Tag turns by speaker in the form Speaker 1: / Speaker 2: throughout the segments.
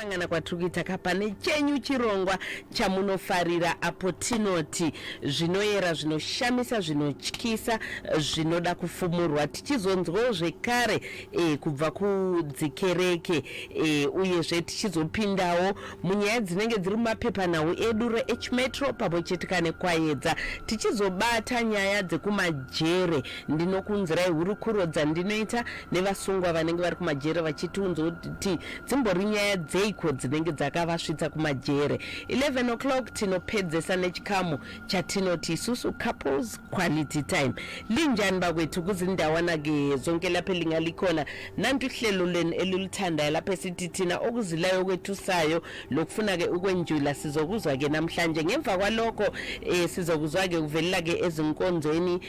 Speaker 1: Kusangana kwatiri kuita ka pane chenyu chirongwa chamunofarira apo tinoti zvinoyera, zvinoshamisa, zvinotyisa, zvinoda kufumurwa, tichizonzwawo zvekare e, kubva kudzikereke e, uyezve tichizopindawo munyaya dzinenge dziri mumapepanhau edu reHmetro pamwe chete kane Kwayedza, tichizobata nyaya dzekumajere. Ndinokuunzirai hurukuro dzandinoita nevasungwa vanenge vari kumajere vachitiunza kuti dzimbori nyaya dzeiko dzinenge dzakavasvitsa kumajere. 11 o'clock tinopedzesa nechikamu chatinoti isusu couples quality time. Linjani bakwethu kuzindawana-ke zonke lapho elingalikhona? Nantu uhlelo lwenu eliluthandayo lapho esithi thina okuzilayo okwethusayo lokufuna-ke ukwenjula sizokuzwa-ke namhlanje. Ngemva kwalokho sizokuzwa-ke kuvelela-ke ezinkonzweni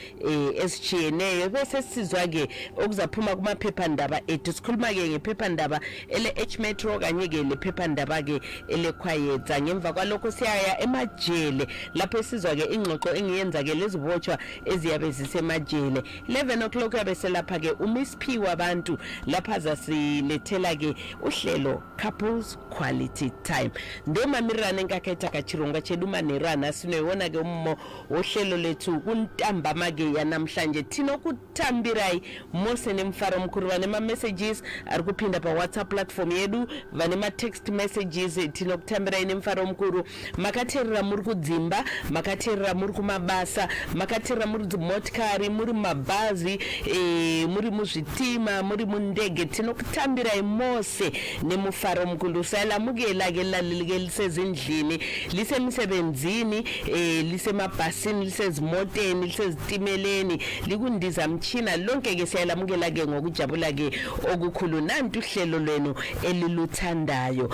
Speaker 1: ezitshiyeneyo, bese sizwa-ke okuzaphuma kumaphephandaba ethu. Sikhuluma-ke ngephephandaba ele-H Metro kanye-ke lephephandaba-ke eleKwayedza. Ngemva kwalokho siyaya emajele lapho esizwa-ke ingxoxo engiyenza-ke lezibotshwa eziyabe zisemajele. 11 o'clock uyabe selapha-ke uMiss P wabantu lapha azasilethela-ke uhlelo Couples Quality Time. Ndomamirira anenge akaita kachirongwa chedu manheru anhasi. Unoiona-ke umumo wohlelo lethu kuntambama-ke yanamhlanje. Tinokutambirai mose nemufaro mukuru. Vane mamessages ari kupinda paWhatsApp platform yedu, vane matext messages, tinokutambirai nemufaro mukuru. Makateerera muri kudzimba, makateerera muri kumabasa, makateerera muri dzimotikari, muri mumabhazi, muri muzvitima, muri mundege, tinokutambirai mose nemufaro mukuru. Salamukela-ke laleli-ke lisezindlini, lisemisebenzini, lisemabhasini, lisezimoteni, lisezitimeleni, likundizamtshina, lonke-ke siyalamukela-ke ngokujabula-ke okukhulu. Nantu uhlelo lwenu eliluthandayo.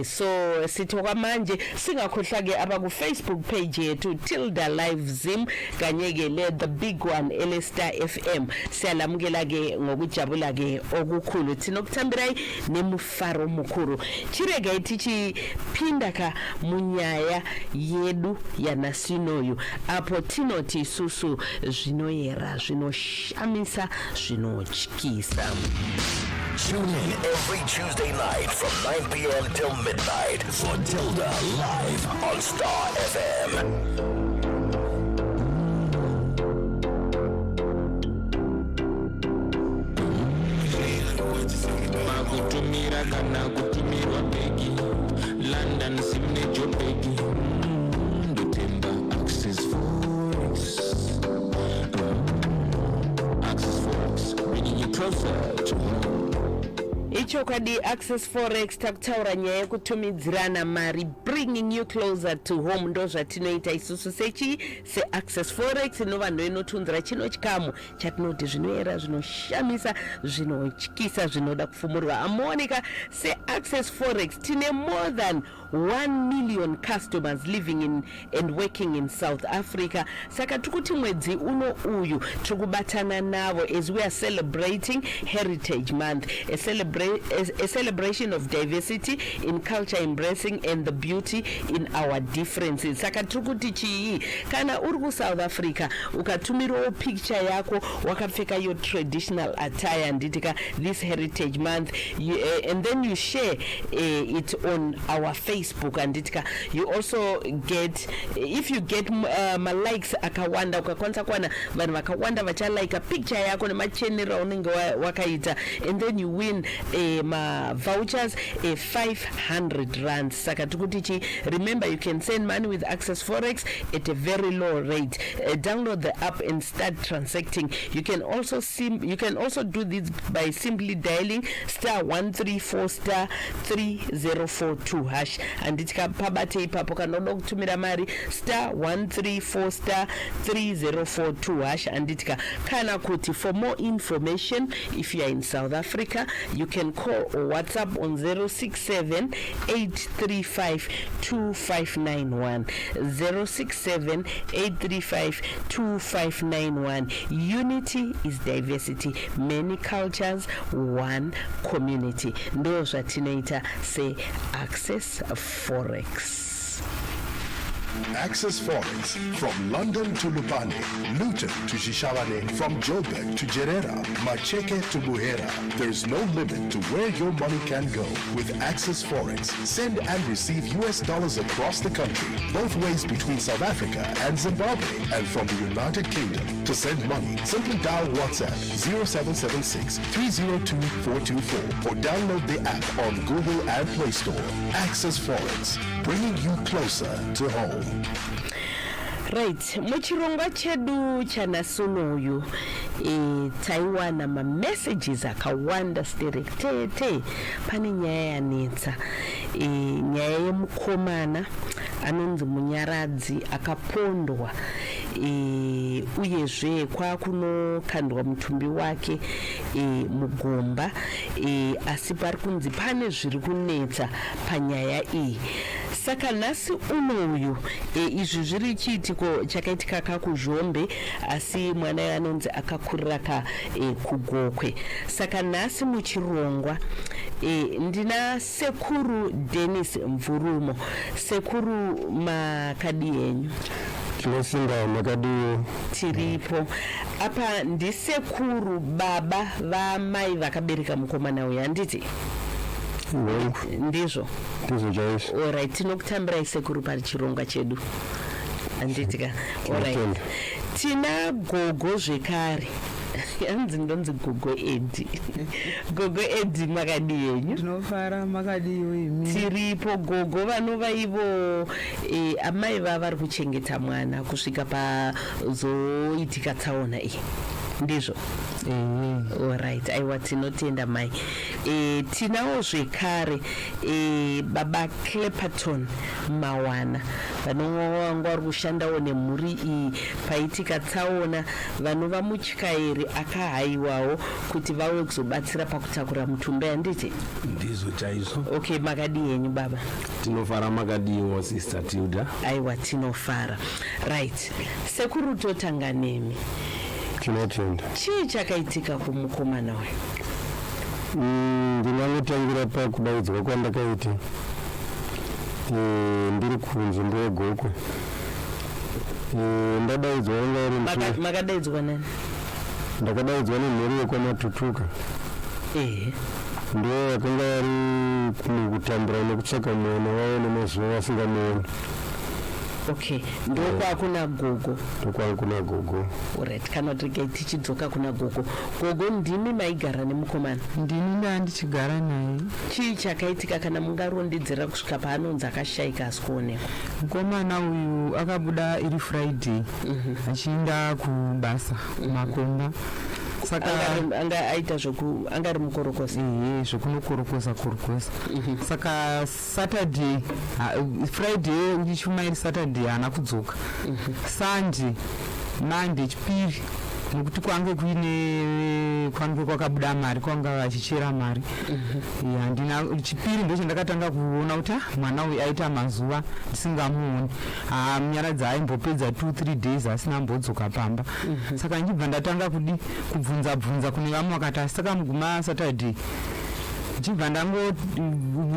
Speaker 1: So sithi okwamanje singakhohlwa ke abaku Facebook page yethu Tilda Live Zim kanye ke le The Big One ele Star FM. Siyalamukela ke ngokujabula ke okukhulu. Tinokutambirai nemufaro mukuru. Chiregai tichipinda ka munyaya yedu yanasinoyu apo tinoti isusu zvinoyera, zvinoshamisa, zvinotyisa.
Speaker 2: Tune in every Tuesday night from 9 p.m. till midnight for Tilda Live on Star FM.
Speaker 3: Makutumira kana kutumirwa bhegi, London, Sim neJobhegi, ndotemba Access Forex. Access Forex, bringing you closer to home.
Speaker 1: Ichokwadi, Access Forex, takutaura nyaya yekutumidzirana mari, bringing you closer to home. Ndo zvatinoita isusu sechi seAccess Forex, inova ndo inotunzira chino chikamu chatinoti zvinoera, zvinoshamisa, zvinotyisa, zvinoda kufumurwa. Amuoneka seAccess Forex tine more than 1 million customers living in and working in South Africa. Saka tiri kuti mwedzi uno uyu tiri kubatana navo as we are celebrating Heritage Month, a celebration of diversity in culture, embracing and the beauty in our differences. Saka tiri kuti chii? Kana uri kuSouth Africa ukatumirawo picture yako wakapfeka your traditional attire, handitika, this Heritage Month you, and then you share it on our Facebook, handitika, you also get, if you get malikes akawanda, ukakwanisa kuwana vanhu vakawanda vachalika picture yako nemachenero aunenge wakaita, and then you win mavouchers 500 rands. Saka tikuti chi remember, you can send money with Access Forex at a very low rate. Download the app and start transacting. You can also do this by simply dialing star 134 star 3042 hash, handiti? Pabate ipapo kana uda kutumira mari, star 134 star 3042 hash, handitika? Kana kuti for more information, if you are in South Africa, you can call or WhatsApp on 067 835 2591, 067 835 2591. Unity is diversity, many cultures, one community. Ndo zvatinoita seAccess Forex.
Speaker 4: Access Forex from London to Lupane, Luton to Shishavane, from Joburg to Jerera, Macheke to Buhera. There's no limit to where your money can go with Access Forex. Send and receive US dollars across the country, both ways between South Africa and Zimbabwe, and from the United Kingdom. To send money, simply dial WhatsApp 0776 302 424 or download the app on Google and Play Store. Access Forex, bringing you closer to home.
Speaker 1: Right, muchirongwa chedu chanhasi unoyu taiwana mamessages akawanda sterek tete. Pane nyaya yanetsa, nyaya yemukomana anonzi Munyaradzi akapondwa, uyezve kwakunokandwa mutumbi wake mugomba, asi pari kunzi pane zviri kunetsa panyaya iyi. Saka nhasi unoyu, izvi zviri chiitiko chakaitika kakuZhombe, asi mwana anonzi akakurira ka kuGokwe. Saka nhasi muchirongwa ndina Sekuru Denis Mvurumo. Sekuru, makadi henyu?
Speaker 5: Tinosimba, makadiwo?
Speaker 1: Tiripo. Apa ndisekuru baba vamai vakabereka mukomana uyu, handiti?
Speaker 5: Hongu.
Speaker 1: Ndizvo?
Speaker 5: Ndizvo chaizvo.
Speaker 1: Alright, tinokutambirai sekuru pachirongwa chedu, handiti ka? Alright.
Speaker 5: Tinotenda.
Speaker 1: Tina gogo zvekare, hanzi ndonzi Gogo Edi. Gogo Edi, makadi henyu?
Speaker 6: Ndinofara, makadiwo imi?
Speaker 1: Tiripo. Gogo vanova ivo amai vavari kuchengeta mwana kusvika pazoitika tsaona iyi, ndizvo?
Speaker 6: Ehe.
Speaker 1: Alright, aiwa, tinotenda mai. Tinawo zvekare baba Cleperton Mawana, vanova vanga vari kushandawo nemhuri iyi paitika tsaona, vanova mutyairi akahaiwawo kuti vauye kuzobatsira pakutakura mutumbi, handiti?
Speaker 7: Ndizvo chaizvo.
Speaker 1: Okay, makadi henyu baba?
Speaker 7: Tinofara, makadiwo Sister Tilda?
Speaker 1: Aiwa, tinofara. Right, sekuru, totanga nemi.
Speaker 5: Tinotenda.
Speaker 1: Chii chakaitika kumukomana uyu?
Speaker 5: Ndingangotangira pakudaidzwa kwandakaita ndiri kunzvimbo yeGokwe. Ndadaidzwa wanga uri musi
Speaker 1: Makadaidzwa nani?
Speaker 5: Ndakadaidzwa nemhuri yekwaMatutuka. Ndo vakanga vari mukutambura nekutsvaka mwana wavo nemazuva vasingamuoni.
Speaker 1: Okay, ndokwakuna gogo?
Speaker 5: Ndokwangu kuna gogo.
Speaker 1: Alright, kana kuti regai tichidzoka kuna gogo. Gogo, ndimi maigara nemukomana?
Speaker 6: Ndini, ndaa ndichigara naye.
Speaker 1: Chii chakaitika, kana mungarondedzera, kusvika paanonzi akashayika asi kuonekwa?
Speaker 6: Mukomana uyu akabuda iri Friday achienda kubasa kumakomba, saka
Speaker 1: Anga aita zvoku anga ari mukorokosa?
Speaker 6: Ehe, zvekunokorokosa korokosa. Saka Saturday, Friday uchishuma iri Saturday haana kudzoka. Sunday, Monday, Chipiri, nekuti kwange kuine kwange kwakabuda mari, kwanga vachichera mari. Handina, Chipiri ndo chandakatanga kuona kuti ah, mwana uyu aita mazuva ndisingamuoni. Ha, Munyaradzi aimbopedza 2 3 days asina ambodzoka pamba. Saka ndichibva ndatanga kudi kubvunza bvunza kune vamwe, vakati asi takamuguma Saturday. Ndichibva ndango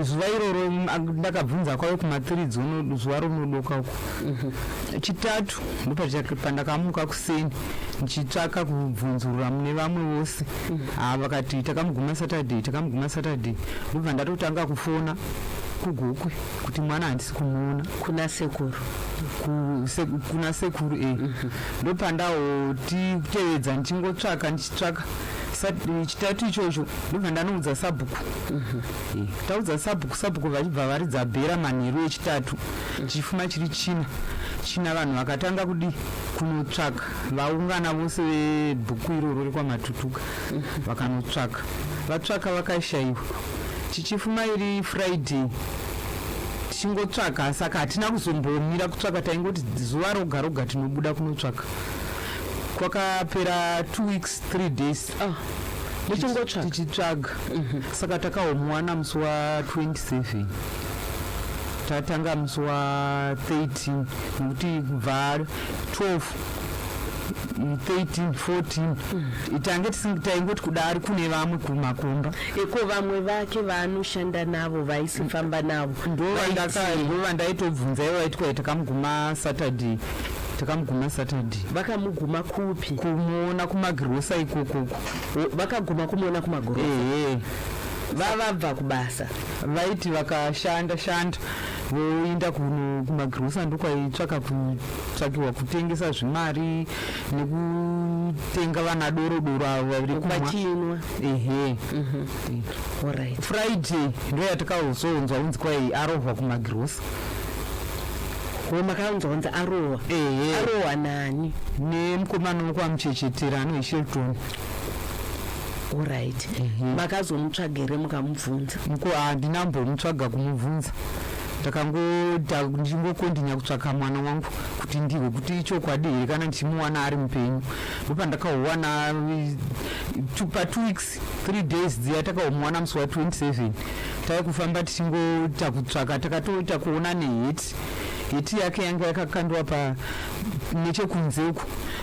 Speaker 6: zuva iroro ndakabvunza kwave kuma3 dzono zuva ronodoka uko. Chitatu ndopandakamuka kuseni ndichitsvaka kubvunzurura mune vamwe vose. Ha, vakati takamuguma Saturday, takamuguma Saturday. Ndobva ndatotanga kufona kuGokwe kuti mwana handisi kumuona.
Speaker 1: Kuna sekuru?
Speaker 6: Kuna sekuru e. Ndopandaoti kutevedza ndichingotsvaka, ndichitsvaka. Chitatu ichocho ndobva ndanoudza sabhuku. Taudza sabhuku, sabhuku vachibva varidza bhera manheru echitatu, chifuma chiri China. China vanhu vakatanga kudi kunotsvaka, vaungana vose vebhuku iroro rekwaMatutuka, vakanotsvaka, vatsvaka vakashayiwa. Chichifuma iri Friday tichingotsvaka, saka hatina kuzombomira kutsvaka, taingoti zuva roga roga tinobuda kunotsvaka. Kwakapera 2 weeks 3 days.
Speaker 1: Ah, muchingotsvaka?
Speaker 6: Tichitsvaga. Saka takahomuwana musi wa27, tatanga musi wa13, nekuti kubva 12. 13 14 mm. Tange taingoti kuda ari kune vamwe kumakomba.
Speaker 1: Iko vamwe vake vaanoshanda navo vaisifamba navo?
Speaker 6: Ndovandaitobvunza ivo, vaiti kwai takamuguma Saturday, takamuguma Saturday.
Speaker 1: Vakamuguma kupi?
Speaker 6: Kumuona kumagirosa ikokoko.
Speaker 1: Vakaguma kumuona kumagirosa?
Speaker 6: Ehe.
Speaker 1: Vavabva kubasa?
Speaker 6: Vaiti vakashanda shanda voenda kumagirosa, ndokwaitsvaka kutsvakiwa kutengesa zvimari nekutenga vana doro doro avo vari kumwa.
Speaker 1: Vachinwa?
Speaker 6: Ehe.
Speaker 1: Alright.
Speaker 6: Friday ndo yatakazonzwa unzi kwai arohwa kumagirosa.
Speaker 1: Ko makaunzwa kunzi arohwa?
Speaker 6: Ehe.
Speaker 1: Arohwa nani?
Speaker 6: Nemukomana wekwamuchechetera anoi Shelton.
Speaker 1: Alright, makazomutsvaga here mukamubvunza?
Speaker 6: Muko handinambomutsvaga kumubvunza, ndakangoda ndichingokondinya kutsvaka mwana wangu kuti ndihwe kuti ichokwadi here kana ndichimuwana ari mupenyu. Ndopandakauwana pa2 weeks 3 days dziya, takaumuwana musi wa27. Taikufamba tichingoita kutsvaka, takatoita kuona neheti, heti yake yanga yakakandwa pa nechekunze uku.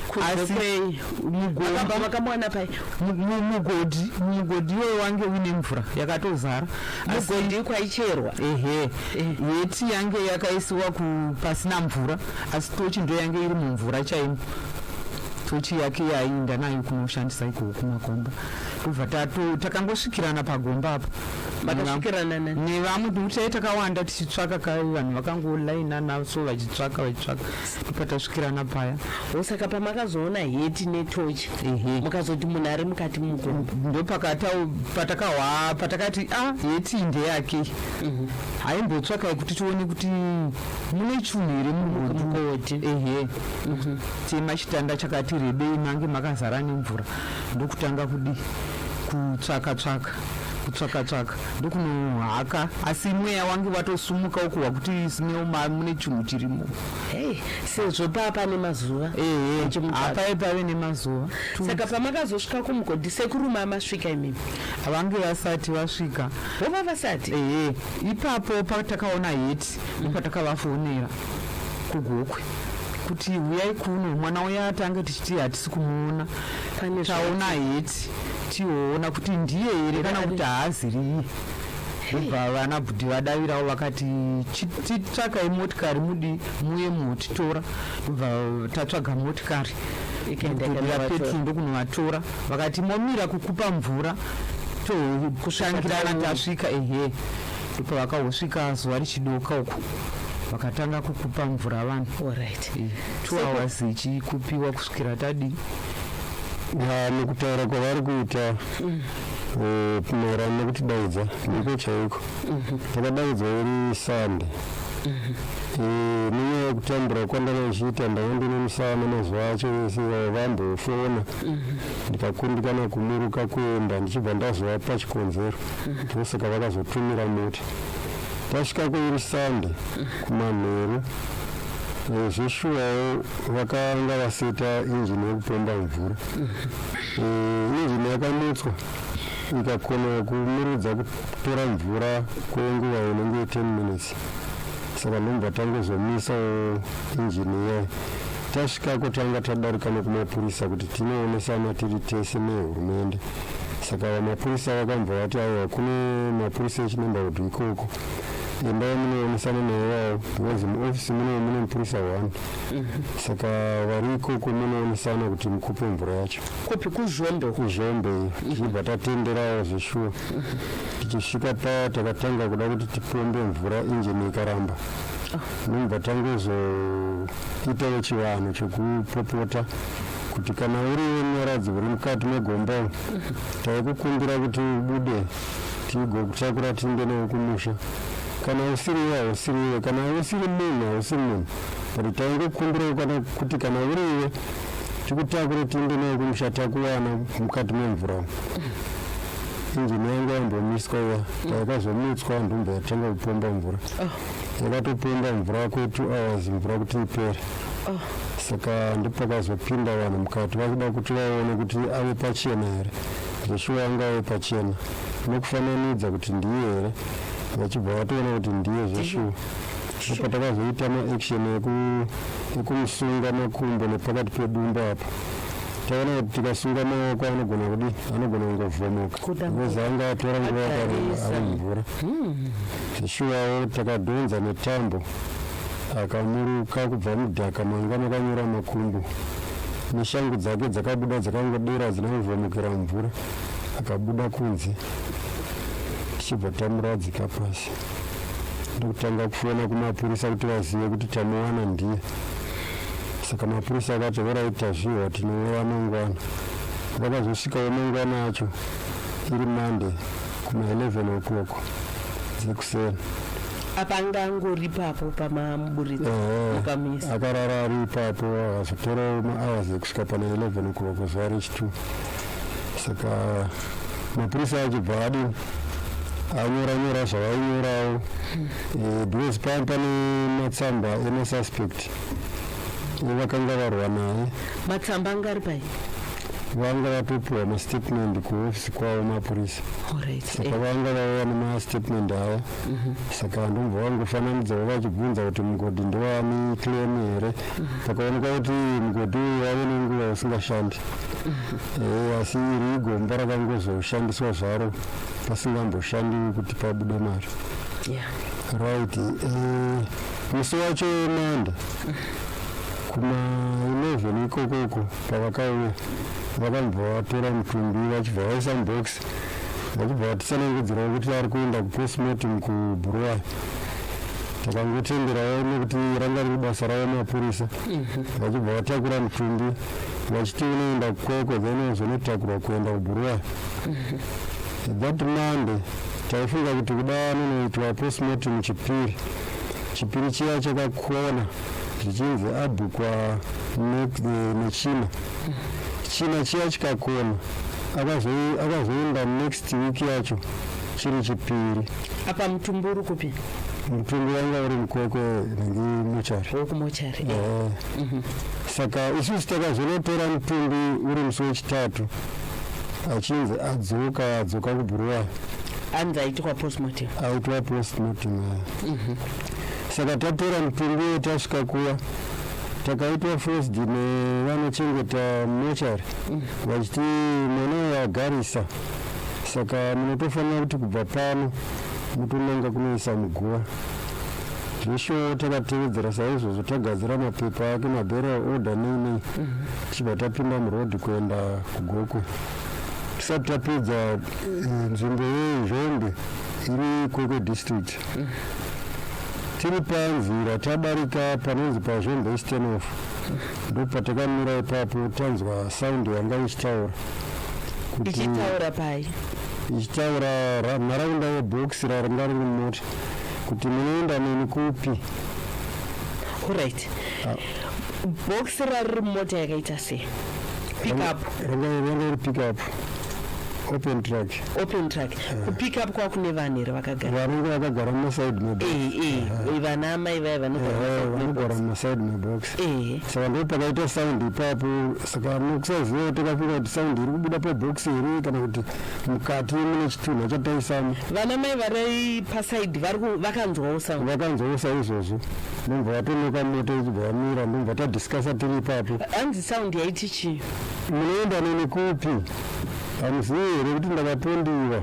Speaker 1: Kunze kwei?
Speaker 6: Mugomba.
Speaker 1: Makamuwana pai?
Speaker 6: Mugodhi, mugodhi iwoyo wange uine mvura yakatozara.
Speaker 1: Mugodhi kwaicherwa?
Speaker 6: Ehe. Heti yange yakaisiwa pasina mvura, asi tochi ndo yange iri mumvura chaimo, tochi yake yaiinda nayo kunoshandisa ikoko kumakomba. Tobva takangosvikirana pagomba apa.
Speaker 1: Makasvikirana nani?
Speaker 6: Nevamwe, nekuti tai takawanda tichitsvaka ka, vanhu vakangolainana so vachitsvaka vachitsvaka, topa tasvikirana paya.
Speaker 1: Saka pamakazoona heti netochi, mukazoti munhu ari mukati mugomba?
Speaker 6: Ndopakatakahwa patakati a heti ndeyake, haimbotsvakai kuti tione kuti mune chunhu here mugodhi.
Speaker 1: Mugodhi.
Speaker 6: Ehe, tema chitanda chakati rebei, mange makazara nemvura, ndokutanga kudi kutsvaka tsvaka, kutsvaka tsvaka, ndokunohaka, asi mweya wange watosumuka ukuhwa kuti simeo mune chinhu chirimo.
Speaker 1: Hei, sezvo paa pane mazuva muchimutsvaka.
Speaker 6: Hapai pave nemazuva.
Speaker 1: Saka pamakazosvika kumugodhi, sekuruma masvika imimi?
Speaker 6: Vange vasati vasvika.
Speaker 1: Vova vasati?
Speaker 6: Ehe, ipapo patakaona heti ndopatakavafonera kuGokwe kuti huyai kuno, mwana uya atange tichiti hatisi kumuona,
Speaker 1: Pane
Speaker 6: taona heti, tihoona kuti ndiye here kana kuti haaziriye. Ndobva vana bhudhi vadavirawo vakati, "Titsvakai motikari mudi muye muhotitora." Ndobva tatsvaga motikari.
Speaker 1: Ikaenda
Speaker 6: Mugodhi
Speaker 1: ikanovatora.
Speaker 6: rapetro, ndokunovatora, vakati momira kukupa mvura tokushangirana tasvika. Ehe, ndopavakahosvika zuva richidoka uku, vakatanga kukupa mvura vanhu.
Speaker 1: Alright.
Speaker 6: 2 hours ichikupiwa kusvikira tadii.
Speaker 5: Ya, mukutaura kwavari kuita maererano nekutidaidza, ndiko chaiko takadaidzwa iri Sunday. Nenyaya yekutambura kwandanga ndichiita, ndanga ndine musana mazuva acho ese, vambofona ndikakundikana kumuruka kuenda, ndichibva ndazovapa chikonzero, ndosaka vakazotumira mota. Tasvikako iri Sunday kumanheru. Zveshuwawo vakanga vaseta injini yekupomba mvura. Injini yakamutswa ikakona kumurudza kutora mvura kwenguva inenge 10 minutes, saka ndobva tangozomisawo injini iyayi. Tasvikako tanga tadarika nekumapurisa kuti tinoonesana tiri tese nehurumende, saka vamapurisa vakambva vati aiwa, kune mapurisa echinembaudu ikoko, endai munoonesana naiwawo, because muofisi muno mune mupurisa one, saka vari ikoko munoonesana kuti mukupe mvura yacho.
Speaker 1: Kupi, kuZhombe?
Speaker 5: KuZhombe. Tichibva tatenderawo zveshuwa. Tichisvika paya takatanga kuda kuti tipombe mvura, injini ikaramba, nobva tangozoitawo chivanhu chekupopota kuti kana uriwe munyaradzi uri mukati megomba umu, taikukumbira kuti ubude tigokutakura tiinde newe kumusha. Kana usiriwe hausiriwe, kana usiri munhu hausiri munhu, but taingokumbirawo kana kuti kana uriwe tikutakure tiinde newe kumusha, takuwana mukati memvura umu. Injini yanga yambomiswa iya, yakazomutswa, ndobva yatanga kupomba mvura. Yakatopomba mvura kwe2 hours mvura kuti ipere. Saka ndopakazopinda vanhu mukati vachida kuti vaone kuti ave pachena here. Zveshuwa anga ave pachena, nekufananidza kuti ndiye here, vachibva vatoona kuti ndiye zveshuwa. Ndopatakazoita maaction ekumusunga makumbo nepakati pedumba apa. Taona kuti tikasunga maoko anogona kudii, anogona kungovhomoka because anga atora nguva yakareba ari mumvura. Zveshuwawo takadhonza netambo akamuruka kubva mudhaka manga makanyura makumbo neshangu dzake dzakabuda dzakangodera hadzina kuvhomokera mumvura akabuda kunze tichibva tamuradzika pasi ndokutanga kufona kumapurisa kuti vazive kuti tamuwana ndiye. Saka mapurisa akati horait tazvihwa tinouya mangwana. Vakazosvikawo mangwana acho iri Monday kuma 11 o'clock dzekuseni.
Speaker 1: Apa anga angori ipapo pamamuburitsa mukamisa.
Speaker 5: Akarara ari ipapo akazotorawo mahours ekusvika pana 11 o'clock zuva rechitu. Saka mapurisa achibva adini anyora nyora zvavainyorawo because panga pane matsamba emasuspect evakanga varwa naye.
Speaker 1: Matsamba anga ari pai?
Speaker 5: Vanga vatopiwa mastatement kuofisi kwavo mapurisa. Saka vanga vauya nemastatement aya. Saka ndobva vangofananidzawo vachibvunza kuti mugodhi ndewani claim here. Pakaonekwa kuti mugodhi uyu wave nenguva usingashandi. Asi iri igomba rakangozoshandiswa zvaro pasingamboshandiwi kuti pabude mari. Right. Musi wacho Monday kuma 11 ikokoko pavakauya vakambva vatora mutumbi vachibva vaisa mubox vachibva vatitsanangudzirawo kuti ari kuenda kupostmortem kuBuruwayo. Takangotenderawo nekuti ranga riri basa ravo mapurisa. Vachibva vatakura mutumbi vachiti unoenda kuKwekwe then wozonotakurwa kuenda kuBuruwayo. That Monday taifunga kuti kuda anonoitwa postmortem Chipiri. Chipiri chiya chakakona zvichinzi abhukwa neChina. China chiya chikakona akazoenda next week yacho chiri Chipiri.
Speaker 1: Apa mutumbi uri kupi?
Speaker 5: Mutumbi wanga uri muKwekwe nhingi mochari.
Speaker 1: Wokumochari.
Speaker 5: Saka isusu takazonotora mutumbi uri musi weChitatu achinzi adzoka adzoka kuBuruwayo.
Speaker 1: Anzi aitwa postmortem.
Speaker 5: Aitwa postmortem aya. Saka tatora mutumbi uyo tasvika kuya takaitwa forced nevanochengeta mochari vachiti mwana uyo agarisa saka munotofanira kuti kubva pano mutonanga kunoisa muguva. Zveshuwo takatevedzera saizvozvo tagadzira mapepa ake maburial order nei nei tichibva tapinda muroad kuenda kuGokwe. Tisati tapedza nzvimbo yeZhombe iri Kwekwe district. Tiri panzira tadarika panonzi paZhombe Eastern Off ndopatakamira ipapo tanzwa sound yanga ichitaura
Speaker 1: kuti Ichitaura pai?
Speaker 5: Ichitaura nharaunda yebox ranga riri mumota kuti munoenda neni kupi.
Speaker 1: Alright. Box rari mumota yakaita sei? Pick up.
Speaker 5: Ranga iri pick up, open truck.
Speaker 1: Open truck. Kupick up kwakune vanhu here vakagara?
Speaker 5: Vanenge vakagara mumaside mebox.
Speaker 1: Vana amai vaya vanogara mumaside
Speaker 5: Vanogara
Speaker 1: mebox.
Speaker 5: Mumaside mebox. Saka ndo pakaita sound ipapo. Saka nokusaziva takafunga kuti sound iri kubuda pabox here kana kuti mukati mune chitunha chataisamo.
Speaker 1: Vana mai vari paside vari vakanzwawo sound.
Speaker 5: Vakanzwawo saizvozvo ndobva vatonoka mota ichibva yamira ndobva tadiscussa tiri ipapo.
Speaker 1: Hanzi sound yaiti chii?
Speaker 5: Munoenda neni kupi? Hamuzivi here kuti ndakapondiwa?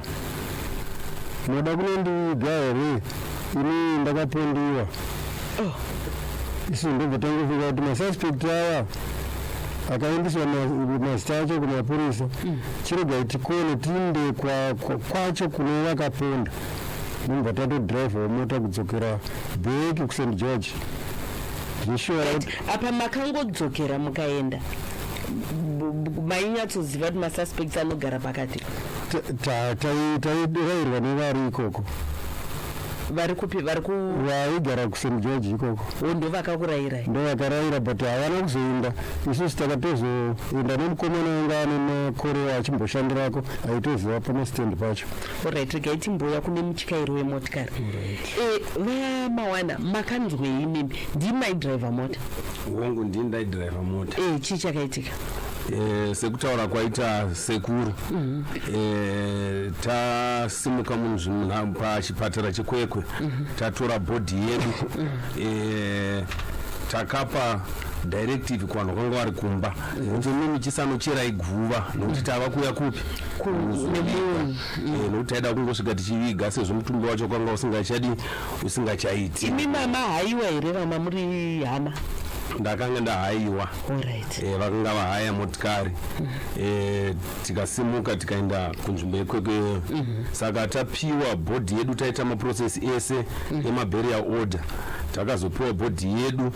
Speaker 5: Moda kunondiviga here ini ndakapondiwa? Isu ndobva tangofunga kuti masuspect aya akaendeswa mazita acho kumapurisa, chiregai tikone tiinde kwacho kune vakaponda. Ndobva tatodhiraivhawo mota kudzokera back kuSt George. Zveshuwa.
Speaker 1: Right. Apa makangodzokera mukaenda mainyatsoziva kuti masuspects anogara pakati?
Speaker 5: Tairayirwa nevari ikoko.
Speaker 1: Vari kupi? Vari ku
Speaker 5: Vaigara kuSt George ikoko.
Speaker 1: O, ndo vakakurayirai?
Speaker 5: Ndo vakarayira, but havana kuzoenda. Isusu takatozoenda nemukomana wanga ane makore achimboshandirako aitoziva pamastand pacho.
Speaker 1: Alright, regai timbouya kune mutyairi wemotikari. VaMawana, makanzwei imimi? Ndimi maidhiraivha mota?
Speaker 7: Hongu, ndini ndaidhiraivha mota.
Speaker 1: Chii chakaitika?
Speaker 7: Sekutaura kwaita sekuru, tasimuka pachipatara cheKwekwe, tatora bhodhi yedu. Takapa directive kuvanhu vakanga vari kumba kuti imimi chisanocherai guva nokuti tava kuuya kupi
Speaker 1: Nemunhu.
Speaker 7: Eh, nokuti taida kungosvika tichiviga sezvo mutumbi wacho kwanga usingachadi usingachaiti.
Speaker 1: Imi mama haiwa here vama muri hama?
Speaker 7: Ndakanga ndahaiwa.
Speaker 1: Alright.
Speaker 7: Eh, vakanga vahaya motikari. Eh, tikasimuka tikaenda kunzvimbo yeKwekwe. Saka tapiwa bhodhi yedu, taita maprocess ese emaburial order, takazopiwa bhodhi yedu.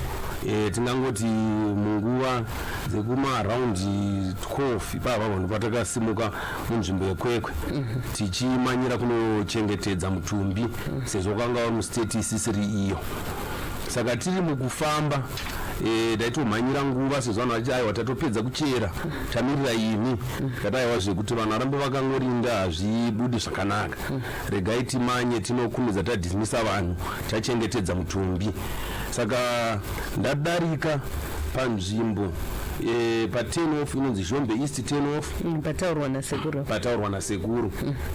Speaker 7: Tingangoti munguva dzekumaraundi 12 ipapa vanhu patakasimuka munzvimbo yeKwekwe tichimanyira kunochengetedza mutumbi sezvo kwanga uri mustate isisiri iyo. Saka tiri mukufamba, ndaitomhanyira nguva sezvo vanhu vachiti, "Aiwa, tatopedza kuchera, tamirira imi." Tikati, "Aiwa, zvekuti vanhu varambe vakangorinda hazvibudi zvakanaka. Regai timanye tinokumidza tadhismisa vanhu, tachengetedza mutumbi." Saka ndadarika panzvimbo pa10 off inonzi Zhombe East 10 off.
Speaker 1: Pataurwa nasekuru.
Speaker 7: Pataurwa nasekuru,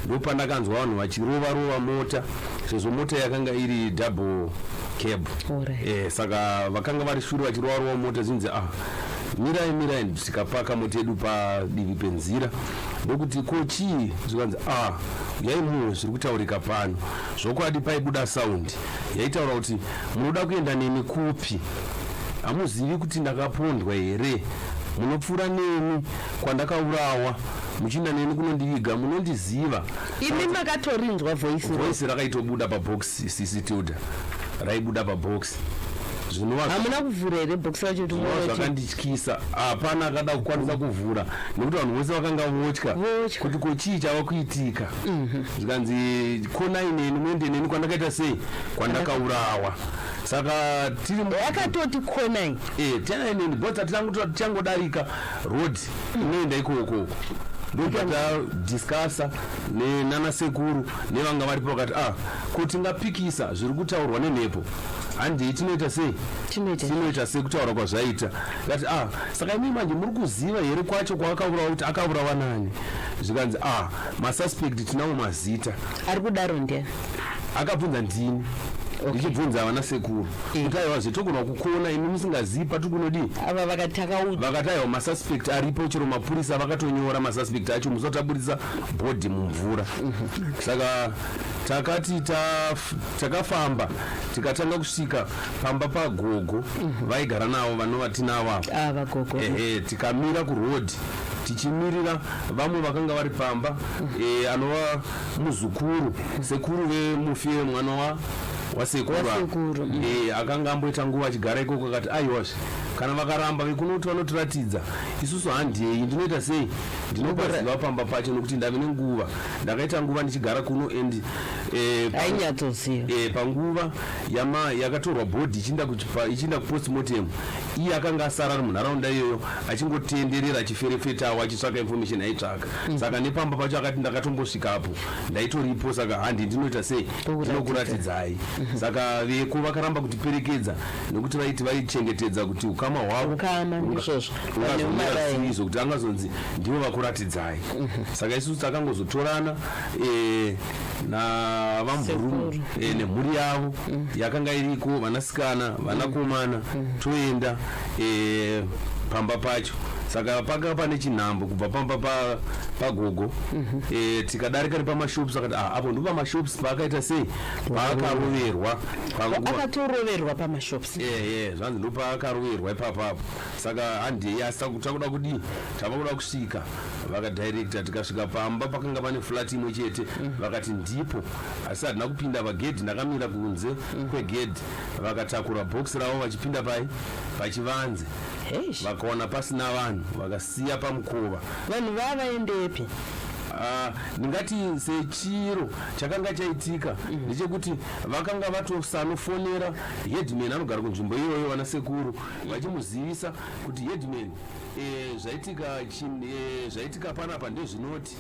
Speaker 7: ndopandakanzwa vanhu vachirova rova mota sezvo mota yakanga iri double cab. Saka vakanga vari shure vachirova rova mota, zinzi, "Ah, mirai, mirai." Tikapaka mota yedu padivi penzira, ndokuti, "Ko chii?" Zvikanzi, "Ah, uyai muwe zviri kutaurika pano." Zvokwadi paibuda sound yaitaura kuti, "Munoda kuenda neni kupi? Hamuzivi kuti ndakapondwa here? Munopfuura neni kwandakaurawa muchienda neni kunondiviga? Munondiziva?"
Speaker 1: Imi makatorinzwa voice ro?
Speaker 7: Voice rakaitobuda pabox, sisi Tilda, raibuda pabox, zvinova
Speaker 1: Hamuna kuvhura here box racho kuti
Speaker 7: zvinova
Speaker 1: muone kuti-
Speaker 7: zvakandityisa. Hapana akada kukwanisa kuvhura nekuti vanhu vose vakanga votya
Speaker 1: Votya.
Speaker 7: kuti ko chii chava kuitika. Zvikanzi, "Konai neni, muende neni kwandakaita sei, kwandakaurawa." Saka tiri
Speaker 1: Yakatoti konai?
Speaker 7: Eh, tianai neni bota. Tichangodarika road inoenda ikoko, ndobva tadiscussa nanasekuru nevanga varipo, vakati, "Ah, ko tingapikisa zviri kutaurwa nemhepo? Handei, tinoita sei?"
Speaker 1: Tinoita.
Speaker 7: Tinoita sei kutaura kwazvaita? Kati, "Ah, saka imi manje muri kuziva here kwacho kwaakaurawa, kuti akaurawa nani?" Zvikanzi, "Ah, masuspect tinawo mazita."
Speaker 1: Ari kudaro ndiani?
Speaker 7: Akabvunza ndini ndichibvunza vana sekuru kuti, "Aiwa, zvetogona kukona imi musingazivi patiri kunodii?"
Speaker 1: Ava vakati takaudza.
Speaker 7: Vakati, "Aiwa, masuspect aripo, chero mapurisa vakatonyora masuspect acho musataburisa bhodhi mumvura." Saka takati takafamba tikatanga kusvika pamba pagogo vaigara navo vanova tinavo ava.
Speaker 1: Ava gogo.
Speaker 7: Ehe, tikamira kurodhi tichimirira vamwe vakanga vari pamba, anova muzukuru sekuru vemufi, mwana wasekuru ava.
Speaker 1: Wasekuru.
Speaker 7: Akanga amboita nguva achigara ikoko. Akati, "Aiwazve, kana vakaramba vekunoti vanotiratidza isusu, handei, ndinoita sei, ndinopaziva pamba pacho nokuti ndave nenguva, ndakaita nguva ndichigara kuno and
Speaker 1: Ainyatsoziva.
Speaker 7: Panguva yakatorwa bhodhi ichienda kupostmortem, iye akanga asara ari munharaunda iyoyo achingotenderera, achiferefetawo, achitsvaka information aitsvaka. Saka nepamba pacho akati, "Ndakatombosvikapo, ndaitoripo, saka handi ndinoita sei, ndinokuratidzai." Saka veko vakaramba kutiperekedza nekuti vaiti vaichengetedza kuti ukama hwavo
Speaker 1: Ukama, ndizvozvo.
Speaker 7: ungazomira
Speaker 1: Vane
Speaker 7: sizvo kuti angazonzi ndivo vakuratidzai. Saka isusu takangozotorana navamburumu nemhuri yavo yakanga iriko, vanasikana, vanakomana, toenda pamba pacho. Saka panga pane chinhambo kubva pamba pagogo. Tikadarika nepamashops, akati, "Ah, apo ndo pamashops paakaita sei, paakaroverwa panguva."
Speaker 1: Akatoroverwa pamashops?
Speaker 7: Ehe, zvanzi ndopaakaroverwa ipapapo. Saka handei, asi takuda kudii, tava kuda kusvika. Vakadirecta, tikasvika pamba pakanga pane flat imwe chete. Vakati ndipo, asi hatina kupinda pagedhi, ndakamira kunze kwegedhi. Vakatakura bhokisi ravo vachipinda pai pachivanze.
Speaker 1: Heish.
Speaker 7: Vakaona pasina vanhu, vakasiya pamukova.
Speaker 1: Vanhu vavaendepi?
Speaker 7: Ah, ndingati sechiro chakanga chaitika ndechekuti vakanga vatosanofonera headman anogara kunzvimbo iyoyo, vana sekuru vachimuzivisa kuti, "Headman, zvaitika zvaitika panapa ndezvinoti,"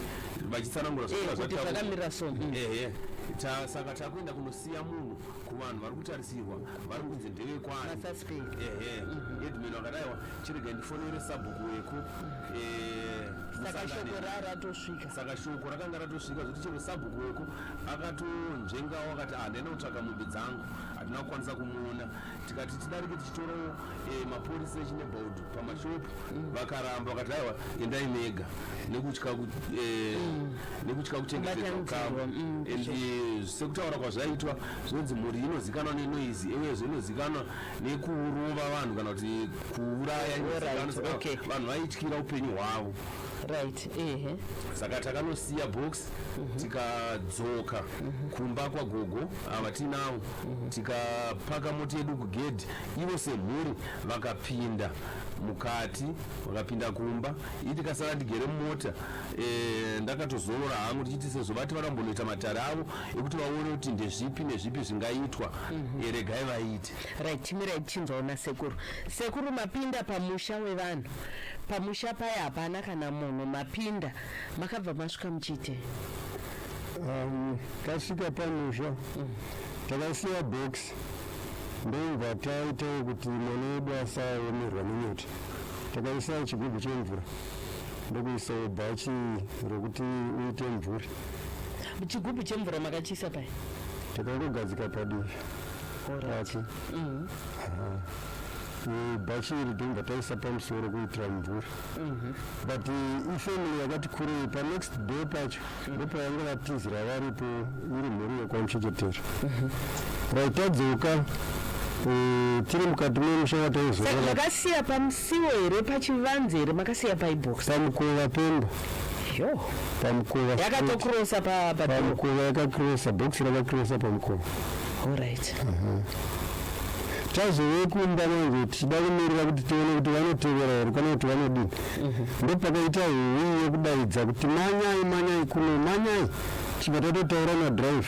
Speaker 7: vachitsanangura
Speaker 1: Kuti
Speaker 7: zvakanga zvataurwa.
Speaker 1: zvakamira so.
Speaker 7: Ehe. Ta, saka takuenda kunosiya munhu kuvanhu vari kutarisirwa vari kunzi ndevekwani ehe headman vakadaiwa chiregai ndifonere sabhuku weku eh,
Speaker 1: Saka shoko raratosvika.
Speaker 7: Saka shoko rakanga ratosvika zvekuti chero sabhuku weku akatonzvengawo akati ah ndaenda kutsvaka mombe dzangu hatina kukwanisa kumuona tikati tidarike tichitorawo eh, mapurisa echinebhaud pamashopu vakaramba vakati aiwa endai mega nekutya eh, nekutya kuchengetedza ukama and eh, sekutaura kwazvaitwa zvinonzi mhuri inozikanwa nenoizi uyezve inozikanwa nekurova vanhu kana kuti kuuraya inozikanwa saka
Speaker 1: okay.
Speaker 7: vanhu vaityira upenyu hwavo
Speaker 1: Right ehe.
Speaker 7: Saka takanosiya box tikadzoka kumba kwagogo ava tinavo tikapaka mota yedu kugedhi ivo semhuri vakapinda mukati vakapinda kumba ii tikasara tigere mumota e, ndakatozorora hangu tichiti sezvo vati varambonoita matare avo ekuti vaone kuti ndezvipi nezvipi zvingaitwa mm -hmm. regai vaite.
Speaker 1: Right chimirai tichinzwawo nasekuru. Sekuru mapinda pamusha wevanhu Pamusha paya hapana kana munhu mapinda makabva masvika muchiitei?
Speaker 5: Um, tasvika pamusha takasiya box ndobva taitawo kuti mwana wedu asaomerwa nenyota takaisa chigubhu chemvura ndokuisawo bhachi rokuti uite mvuri
Speaker 1: Chigubhu chemvura makachiisa pai?
Speaker 5: Takangogadzika padivi pake. Aha. Bhachi iri ndobva taisa pamusoro kuitira mvura but ifamily yakati kurei panext door pacho ndopavanga vatizira varipo iri mhuri yekwamuchechetera right tadzoka eh, tiri mukati memusha wataizova
Speaker 1: Saka makasiya pamusiwo here pachivanze here makasiya paibox?
Speaker 5: pamukova pemba
Speaker 1: Yo.
Speaker 5: pamukova straight.
Speaker 1: Yakatokrosa pa pa door.
Speaker 5: Pamukova yakakrosa box rakakrosa pamukova.
Speaker 1: Alright.
Speaker 5: Tazove kumba manje tichida kumirira kuti tione kuti vanotevera here kana kuti vanodini. Ndopakaita huwi yekudaidza kuti manyai manyai kuno manyai tichibva tatotaura nadriver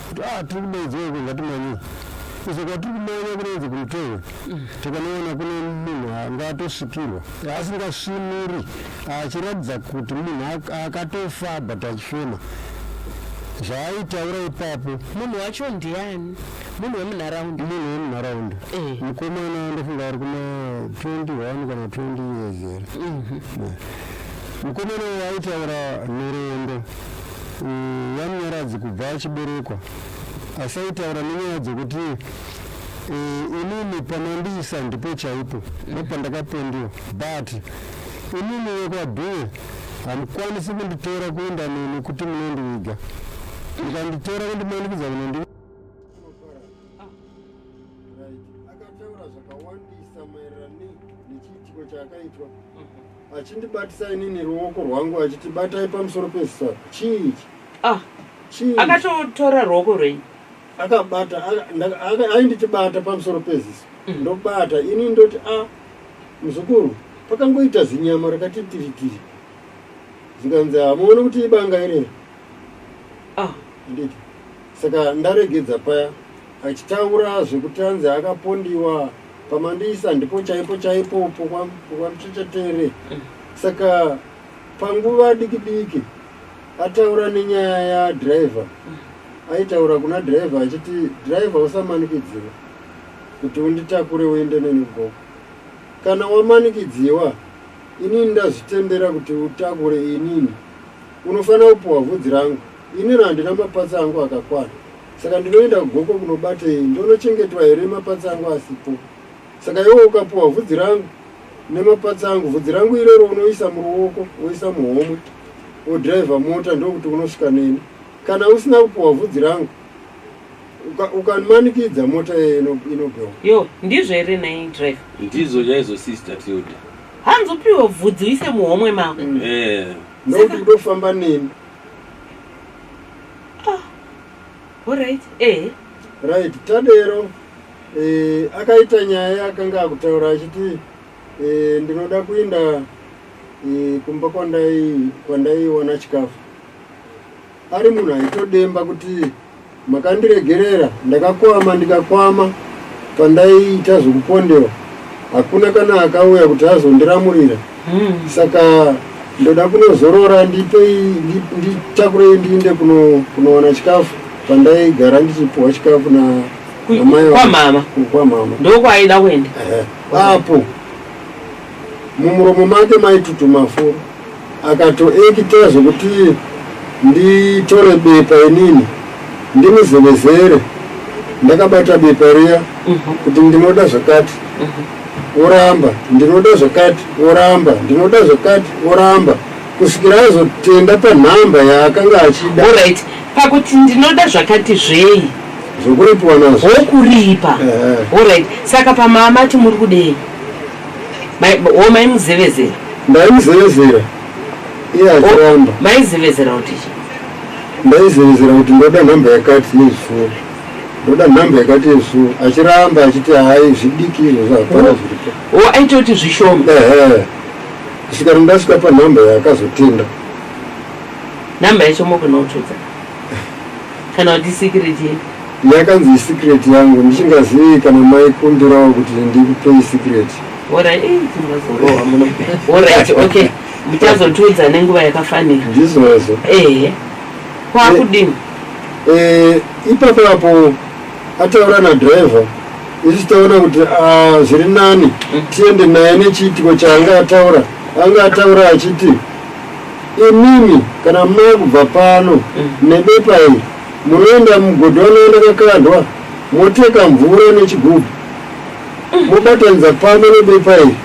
Speaker 5: kuti ah tiri kudaidzwa uko ngatimanyei. Izvo kwatiri kumanya kunonzi kumutehwe tikanoona kune munhu anga atosvikirwa asingasvinuri achiratidza kuti munhu akatofa but achifema zvaaitaura ipapo.
Speaker 1: Munhu wacho ndiani? Munhu wemunharaunda?
Speaker 5: Munhu wemunharaunda
Speaker 1: Eh.
Speaker 5: Mukomana ndofunga ari kuma 21 kana 20 years here. Mukomana uyu aitaura nhoroondo yaMunyaradzi kubva achiberekwa asi aitaura nenyaya dzekuti eh, inini pamandiisa ndipo chaipo ndopandakapondiwa but Inini vekwaDhuwe hamukwanisi kunditora kuenda neni kuti munondiviga. Mukanditora kundimanikidza kunondiviga. Akataura zvakawandisa maererano nechiitiko chaakaitwa achindibatisa inini ruoko rwangu achiti batai pamusoro peziso apa. Chii ichi?
Speaker 1: Ah,
Speaker 5: Chii?
Speaker 1: akatotora ruoko rwenyu.
Speaker 5: Akabata ainditi bata pamusoro peziso. Ndobata ini ndoti a Muzukuru, pakangoita zinyama rakati tiritiri zvikanzi hamuone kuti ibanga here?
Speaker 1: Ah.
Speaker 5: Handiti. Saka ndaregedza paya achitaura zvekuti anzi akapondiwa pamandiisa ndipo chaipo chaipo pokwamuchechetere. Saka panguva diki diki ataura nenyaya yadriver aitaura kuna driver achiti driver usamanikidziwa kuti unditakure uende neni kugogo Kana wamanikidziwa, inini ndazvitendera kuti utakure inini. Unofanira kupuwa vhudzi rangu. Inini handina mapatsi angu akakwana. Saka ndinoenda kugoko kunobatei? Ndonochengetwa here mapatsi angu asipo? Saka iwe ukapuwa vhudzi rangu nemapatsi angu, vhudzi rangu iroro unoisa muruoko, woisa muhomwe, wodhiraivha mota ndokuti unosvika neni. Kana usina kupuwa vhudzi rangu, ukamanikidza mota iye inobhewa.
Speaker 1: Yo, ndizvo here nhai driver?
Speaker 7: Ndizvo chaizvo sister Tilda.
Speaker 1: Hanzi upiwe bvudzi uise muhomwe mako.
Speaker 7: Eh.
Speaker 5: Nokuti kutofamba neni.
Speaker 1: Ah. Alright, eh.
Speaker 5: Right, tadero eh, akaita nyaya yaakanga akutaura achiti eh, ndinoda kuinda eh, kumba kwandai kwandaiwana chikafu. Ari munhu aitodemba kuti makandiregerera ndakakwama ndikakwama pandaiita zvekupondewa hakuna kana akauya kuti azondiramurira saka ndoda kunozorora ndipei nditakurei ndiinde kunowana chikafu. Pandaigara ndichipiwa chikafu na namai vangu.
Speaker 1: Kwamama.
Speaker 5: Kwamama.
Speaker 1: Ndokwaaida kuenda.
Speaker 5: Ehe. Apo mumuromo make maitutuma furo, akatoekita zvekuti nditore bepa inini ndimuzevezere ndakabata bepa riya kuti ndinoda zvakati, oramba, ndinoda zvakati, oramba, ndinoda zvakati, oramba, kusvikira azotenda panhamba yaakanga achida.
Speaker 1: Alright, pakuti ndinoda zvakati zvei?
Speaker 5: Zvokuripiwa nazvo.
Speaker 1: Wokuripa. Alright, saka pamaamati muri kudei? Wo maimuzevezera?
Speaker 5: Ndaimuzevezera iye achiramba.
Speaker 1: Maizevezera kuti chii?
Speaker 5: Ndaizevezera kuti ndoda nhamba yakati yezvifuwo, ndoda nhamba yakati yezvifuwo, achiramba achiti hai, zvidiki izvozvo, hapana zviripo.
Speaker 1: O, aitoti zvishoma.
Speaker 5: Ehe, kusvikira ndasvika panhamba yaakazotenda.
Speaker 1: Nhamba yacho mogona kutudza kana kuti secret yenyu?
Speaker 5: Yakanzi isecret yangu, ndichingazivi kana maikumbirawo kuti ndikupei secret.
Speaker 1: Alright, tingazorohwa muno. Alright, okay, muchazotiudza nenguva yakafanira.
Speaker 5: Ndizvozvo.
Speaker 1: Ehe, kwakudini?
Speaker 5: Ipapo apo ataura nadhiraivha, isu taona kuti ah, zviri nani tiende naye nechiitiko chaanga ataura. Anga ataura achiti, imimi kana makubva pano nebepa iri, munoenda mugodhi wanoenda kakandwa, moteka mvura nechigubhu, mobatanidza pano nebepa iri,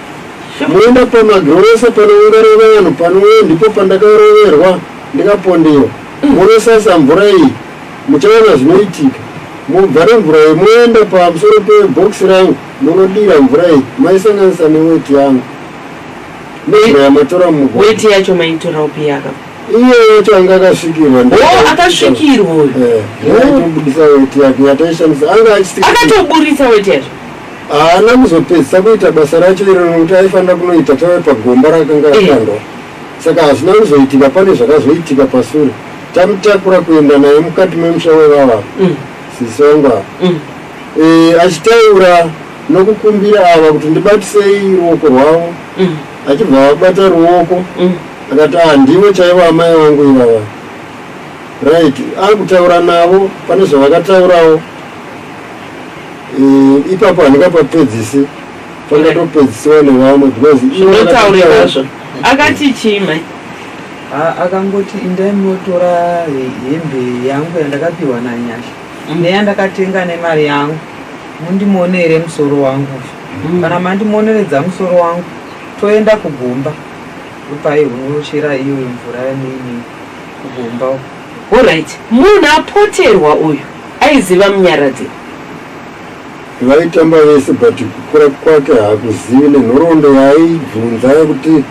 Speaker 5: moenda pamagirosa panoungana vanhu, panouya ndipo pandakaroverwa ndikapondewa, munosasa mvura iyi, muchaona zvinoitika. Mobva nemvura iyi moenda pamusoro pebhokisi rangu, munodira mvura iyi maisanganisa neweti yangu, nemvura yamatora mumugodhi.
Speaker 1: Weti yacho maitora upi yaka?
Speaker 5: Iye yacho anga akasvikirwa.
Speaker 1: O, akasvikirwa uyu.
Speaker 5: Aitobudisa weti yake yataishandisa, anga achiti
Speaker 1: Akatoburitsa weti yacho?
Speaker 5: Haana kuzopedzisa kuita basa racho iro nokuti aifanira kunoita tave pagomba rakanga akandwa, saka hazvina kuzoitika. Pane zvakazoitika pasure tamutakura kuenda naye mukati memusha wevava sisi vangu ava, achitaura nokukumbira ava kuti ndibatisei ruoko rwavo, achibva vabata ruoko, akati, ah, ndivo chaivo amai vangu ivava. Right, akutaura navo, pane zvavakataurawo. Ipapo handingapapedzisi, pangatopedzisiwa nevamwe because ivo
Speaker 1: Zvinotaurika
Speaker 5: vakataura-
Speaker 1: zvo akati chii mai?
Speaker 6: Akangoti indai munotora hembe yangu yandakapiwa naNyasha neyandakatenga nemari yangu, mundimonere musoro wangu uyu. Kana mandimoneredza musoro wangu, toenda kugomba, ndopai unochera iyoyo mvura nini kugomba uko.
Speaker 1: Alright, munhu apoterwa uyu aiziva Munyaradzi?
Speaker 5: Vaitamba vese, but kukura kwake haakuzivi, nenhoroondo yaaibvunza yekuti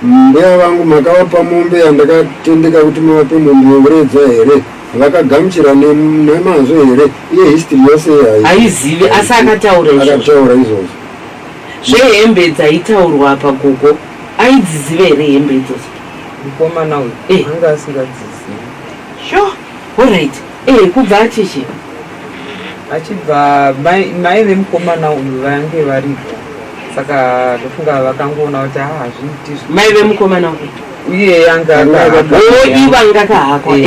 Speaker 5: mbuya vangu makavapa mombe yandakatendeka kuti muvape mombe yeuredzwa here, vakagamuchira nemazvo here, iye history yose iye
Speaker 1: haizivi, asi akataura izvozvo.
Speaker 5: Akataura izvozvo.
Speaker 1: Zvehembe dzaitaurwa apa, gogo, aidziziva here hembe idzodzo?
Speaker 6: Mukomana uyu anga asingadzizivi.
Speaker 1: Sure, alright. Kubva achichi
Speaker 6: Achibva mai vemukomana uyu vange varipo, saka ndofunga vakangoona kuti ha, hazviiti.
Speaker 1: Mai vemukomana uyu?
Speaker 6: Uye anga
Speaker 1: O, ivo anga akahakwa.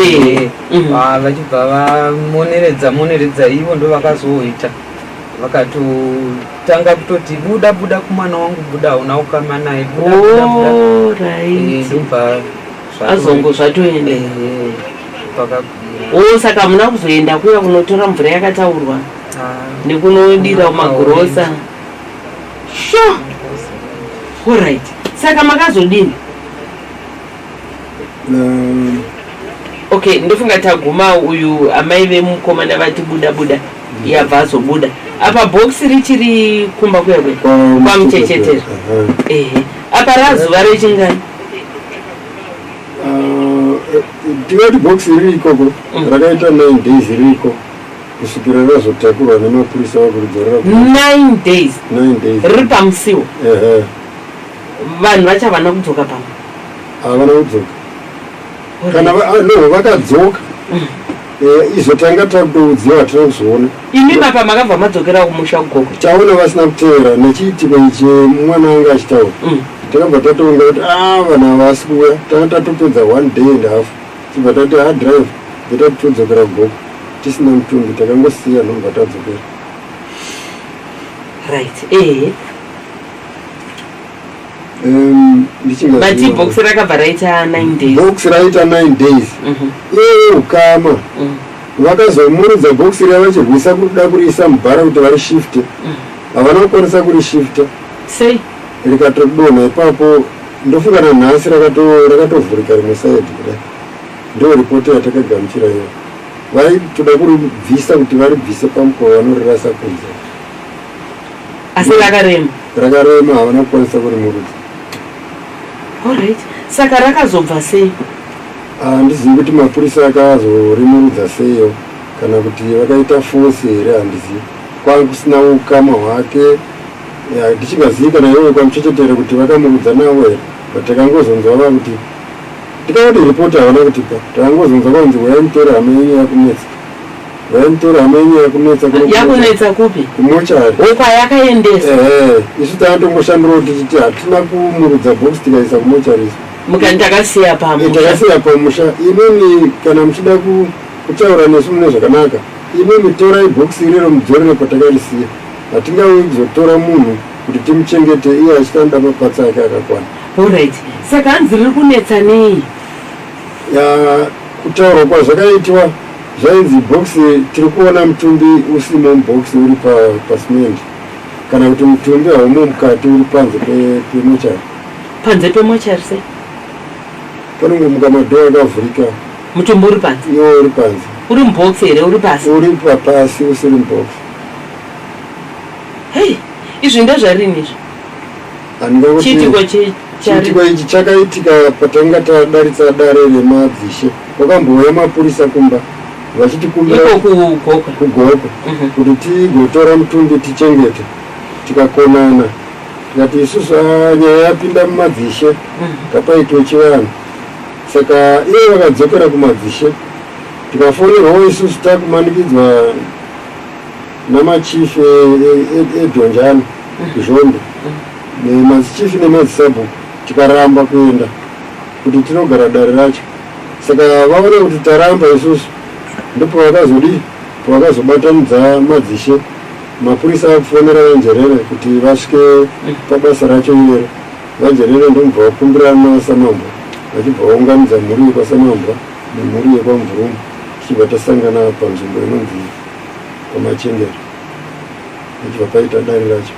Speaker 6: Vachibva vamoneredza moneredza, ivo ndo vakazoita vakatotanga kutoti buda, buda kumwana wangu, buda, hauna ukama naye, buda, buda, buda. Ndobva
Speaker 1: Azongo zvatoenda.
Speaker 6: Pakagumira.
Speaker 1: O, saka hamuna kuzoenda kuya kunotora mvura yakataurwa nekunodira kumagirosa? Sure, alright, saka makazodini? Okay, ndofunga taguma uyu amai vemukomana vati buda, buda, yabva azobuda. Apa bhokisi richiri kumba kuya kuya kwaMuchechetera. Ehe, apa razuva rechingani?
Speaker 5: Tingati bhokisi riri ikoko rakaita 9 days ririko kusvikira razotakurwa nemapurisa vakuridzorera.
Speaker 1: 9 days?
Speaker 5: 9 days.
Speaker 1: Riri pamusiwo?
Speaker 5: Ehe.
Speaker 1: Vanhu vachavana kudzoka pamwe?
Speaker 5: Havana kudzoka kana no, vakadzoka. Izvo tanga takutoudziwa, hatina kuzoona.
Speaker 1: Imi mapa makabva madzokera kumusha kugoko?
Speaker 5: Taona vasina kutevera nechiitiko ichi mwana anga achitaura, takabva tatoonga kuti a, vanhu ava vasi kuuya. Tanga tatopedza one day and half, tibva tati ha, drive, beta todzokera kugoko. Tisina mutumbi, takangosiya nhomba tadzokera.
Speaker 1: Right, ehe. But box rakabva raita 9 days.
Speaker 5: Box raita 9 days. Iye ukama vakazomurudza box riya vachirwisa kuda kuriisa mubhara kuti varishifte. Havana kukwanisa kurishifta.
Speaker 1: Sei?
Speaker 5: Rikatodonha ipapo. Ndofunga nanhasi rakatovhurika rimwe side kudai. Ndo ripoti yatakagamuchira iyo. Vaitoda kuribvisa kuti varibvise pamukova vanorirasa kunze.
Speaker 1: Asi rakarema.
Speaker 5: Rakarema, havana kukwanisa kurimurudza.
Speaker 1: Alright, saka rakazobva sei?
Speaker 5: Handizivi kuti mapurisa akazorimurudza seiyo, kana kuti vakaita force here, handizivi. Kwanga kusina ukama hwake, ndichingazivi kana ivo kwamuchechetere kuti vakamurudza navo here, but takangozonzwa vakuti, tikangoti ripoti havana kutipa, takangozonzwa kwanzi uyai mutore hama yenyu yakunetsa, uyai mutore hama yenyu yakunetsa.
Speaker 1: Yakunetsa kupi?
Speaker 5: Kumochari.
Speaker 1: Okwayakaendesa.
Speaker 5: Ehe, isu takatongoshandura kuti titi hatina kumurudza box tikaisa kumochari isu.
Speaker 1: Mukati takasiya pamusha.
Speaker 5: Takasiya pamusha. Imimi kana muchida kutaura nesu mune zvakanaka, imimi torai bhokisi irero mudzorere patakarisiya. Hatingauyi kuzotora munhu kuti timuchengete iye achitanoda mapatsi ake akakwana.
Speaker 1: Alright, saka hanzi riri kunetsa nei?
Speaker 5: Ya, kutaurwa kwazvakaitwa zvainzi bhokisi tiri kuona mutumbi usimo mubhokisi uri pasimende, kana kuti mutumbi haumo mukati uri panze pemochari.
Speaker 1: Panze pemochari sei?
Speaker 5: Panongomuka madhoo akavhurika.
Speaker 1: Mutumbi uri panze?
Speaker 5: Iwo uri panze.
Speaker 1: Uri mubhokisi here uri pasi?
Speaker 5: Uri pasi usiri mubhokisi.
Speaker 1: Hei, izvi ndezvarini izvi?
Speaker 5: Handingangoti
Speaker 1: Chiitiko
Speaker 5: chiitiko ichi chakaitika patanga tadaritsa dare remadzishe. Kwakambouya mapurisa kumba vachitikumbira
Speaker 1: Iko kuGokwe.
Speaker 5: kuGokwe kuti tigotora mutumbi tichengete. Tikakonana tikati isusu, nyaya yapinda mumadzishe, ngapaitwe chivanhu. Saka ivo vakadzokera kumadzishe, tikafonerwawo isusu takumanikidzwa namachief edhonjana Zhombe, nemazichief nemadzisabhuku, tikaramba kuenda kuti tinogara dare racho. Saka vaona kuti taramba isusu, ndipo vakazodii, pavakazobatanidza madzishe, mapurisa akufonera VaNjerere kuti vasvike pabasa racho irero. VaNjerere ndomubva vakumbirana naSamambwa, vachibva vaunganidza mhuri yekwaSamambwa nemhuri yekwaMvurumu, tichibva tasangana panzvimbo inonzi paMachengera, vachibva paita dare racho.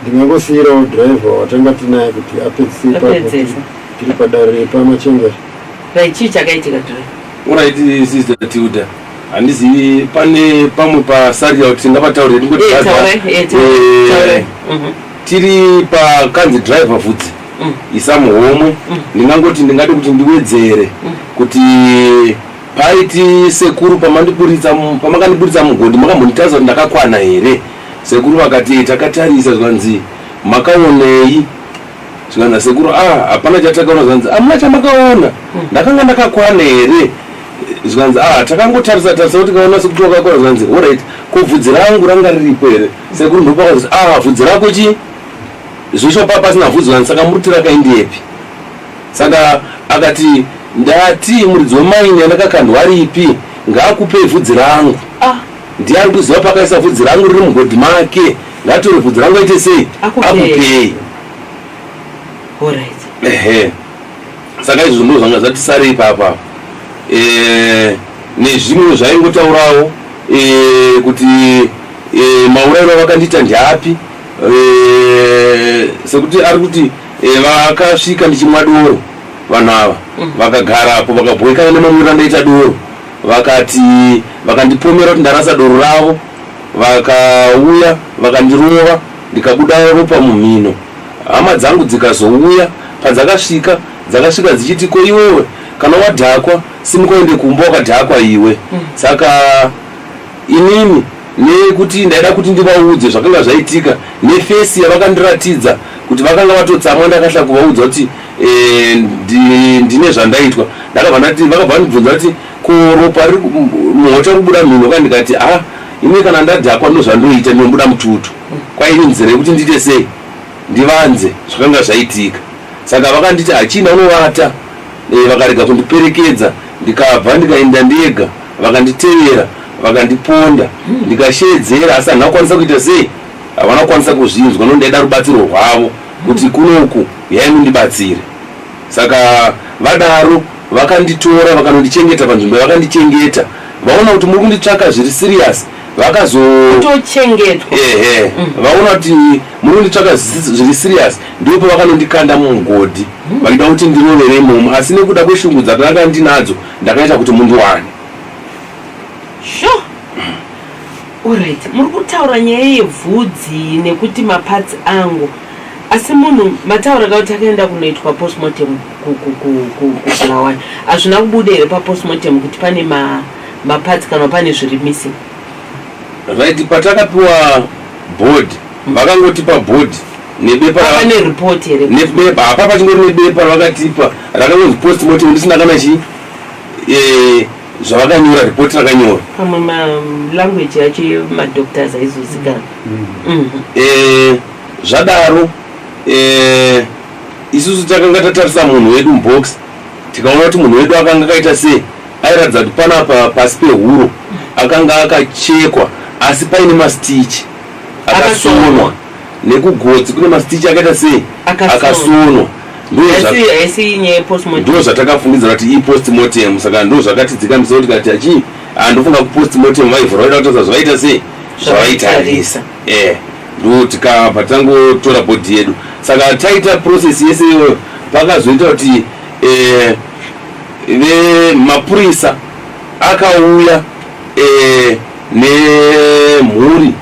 Speaker 5: Ndingangosiyirawo dhiraivha watanga tinaye kuti apedzise ipapo.
Speaker 1: Apedzese.
Speaker 5: Tiri padare repaMachengera.
Speaker 1: Right, chii chakaitika, dhiraivha?
Speaker 7: Alright, Sister Tilda, handizivi pane pamwe pasarira kuti tingapataurire tingoti
Speaker 1: Eh,
Speaker 7: driver,
Speaker 1: taurai, taurai, taurai.
Speaker 7: Tiri pakanzi driver vhudzi isa muhomwe. Ndingangoti ndingade kuti ndiwedzere kuti paiti sekuru pamakandiburitsa mugodhi makambonditarisa kuti ndakakwana here? Sekuru vakati takatarisa. Zvikanzi makaonei? Zvikanzi sekuru, hapana chatakaona. Zvikanzi hamuna chamakaona, ndakanga ndakakwana here? Zvikanzi takangotarisa tarisa kuti kaona sekuti wakakwana. Zvikanzi alright, ko bvudzi rangu ranga riripo here sekuru? Ndopakazoti bvudzi rako chi zvisho pa pasina bvudzi. Zvikanzi saka muruti rakaendepi? Saka akati ndati muridzi wemaini yandakakandwa ripi ngaakupei bvudzi rangu. Ndiye ari kuziva pakaisa bvudzi rangu riri mugodhi make, ngatore bvudzi rangu aite sei?
Speaker 1: Akupei.
Speaker 7: Akupei.
Speaker 1: Alright.
Speaker 7: Ehe, saka izvozvo ndo zvanga zvatisare ipapa. Nezvimwe zvaingotaurawo kuti maurayiro avakandiita ndeapi, sekuti ari kuti vakasvika ndichimwa doro vanhu ava, vakagarapo vakabhoikana nemamwiro andaita doro, vakati vakandipomera kuti ndarasa doro ravo, vakauya vakandirova ndikabuda ropa mumhino. Hama dzangu dzikazouya, padzakasvika dzakasvika dzichiti ko iwewe kana wadhakwa simuka uende kumba, wakadhakwa iwe. Saka inini nekuti ndaida kuti ndivaudze zvakanga zvaitika nefesi yavakandiratidza kuti vakanga vatotsamwa, ndakatya kuvaudza kuti ndine zvandaitwa. Ndakabva ndati, vakabva vandibvunza kuti ko ropa riri muhota riri kubuda mhino ka? Ndikati ini kana ndadhakwa ndo zvandoita, ndinobuda mututu. Kwaini nzira yekuti ndiite sei, ndivanze zvakanga zvaitika. Saka vakanditi hachinda unovata. Vakarega kundiperekedza, ndikabva ndikaenda ndega, vakanditevera. Vakandiponda, ndikasheedzera, asi handina kukwanisa kuita sei, havana kukwanisa kuzvinzwa nokuti ndaida rubatsiro rwavo kuti kunoku uyai mundibatsire. Saka vadaro vakanditora vakanondichengeta panzvimbo yavakandichengeta. Vaona kuti muri kunditsvaka zviri serious vakazo
Speaker 1: Kutochengetwa.
Speaker 7: Ehe, vaona kuti muri kunditsvaka zviri serious ndipo pavakanondikanda mumugodhi vachida kuti ndirovere imomo, asi nekuda kweshungu dzandanga ndinadzo ndakaita kuti mundiwane.
Speaker 1: Sure. Alright, muri kutaura nyaya yebvudzi nekuti maparts angu, asi munhu mataura ka kuti akaenda kunoitwa postmortem kuBulawayo, hazvina kubuda here papostmortem kuti pane maparts kana pane zviri missing?
Speaker 7: Right, patakapiwa body vakangotipa body nebepa.
Speaker 1: Pane report here?
Speaker 7: Nebepa hapa pachingori nebepa ravakatipa rakangonzi postmortem, ndisina kana chii, zvavakanyora, ripoti rakanyora.
Speaker 1: Pamwe malanguage yacho yemadoctors aizozikanwa.
Speaker 7: Zvadaro isusu takanga tatarisa munhu wedu mubox, tikaona kuti munhu wedu akanga akaita sei, airatidza kuti panapa pasi pehuro akanga akachekwa asi paine mastichi akasonwa, nekugotsi kune mastichi akaita sei, akasonwa.
Speaker 1: Haisi nyaya yepostmortem.
Speaker 7: Ndo zvatakafungidzira kuti ipostmortem, saka ndo zvakatidzikamisa kuti kati achi handofunga kupostmortem vaivhura vaida kutarisa zvavaita sei, zvavaitarisa. Ndo tikabva tangotora body yedu. Saka taita process yese iyoyo, pakazoita kuti vemapurisa akauya nemhuri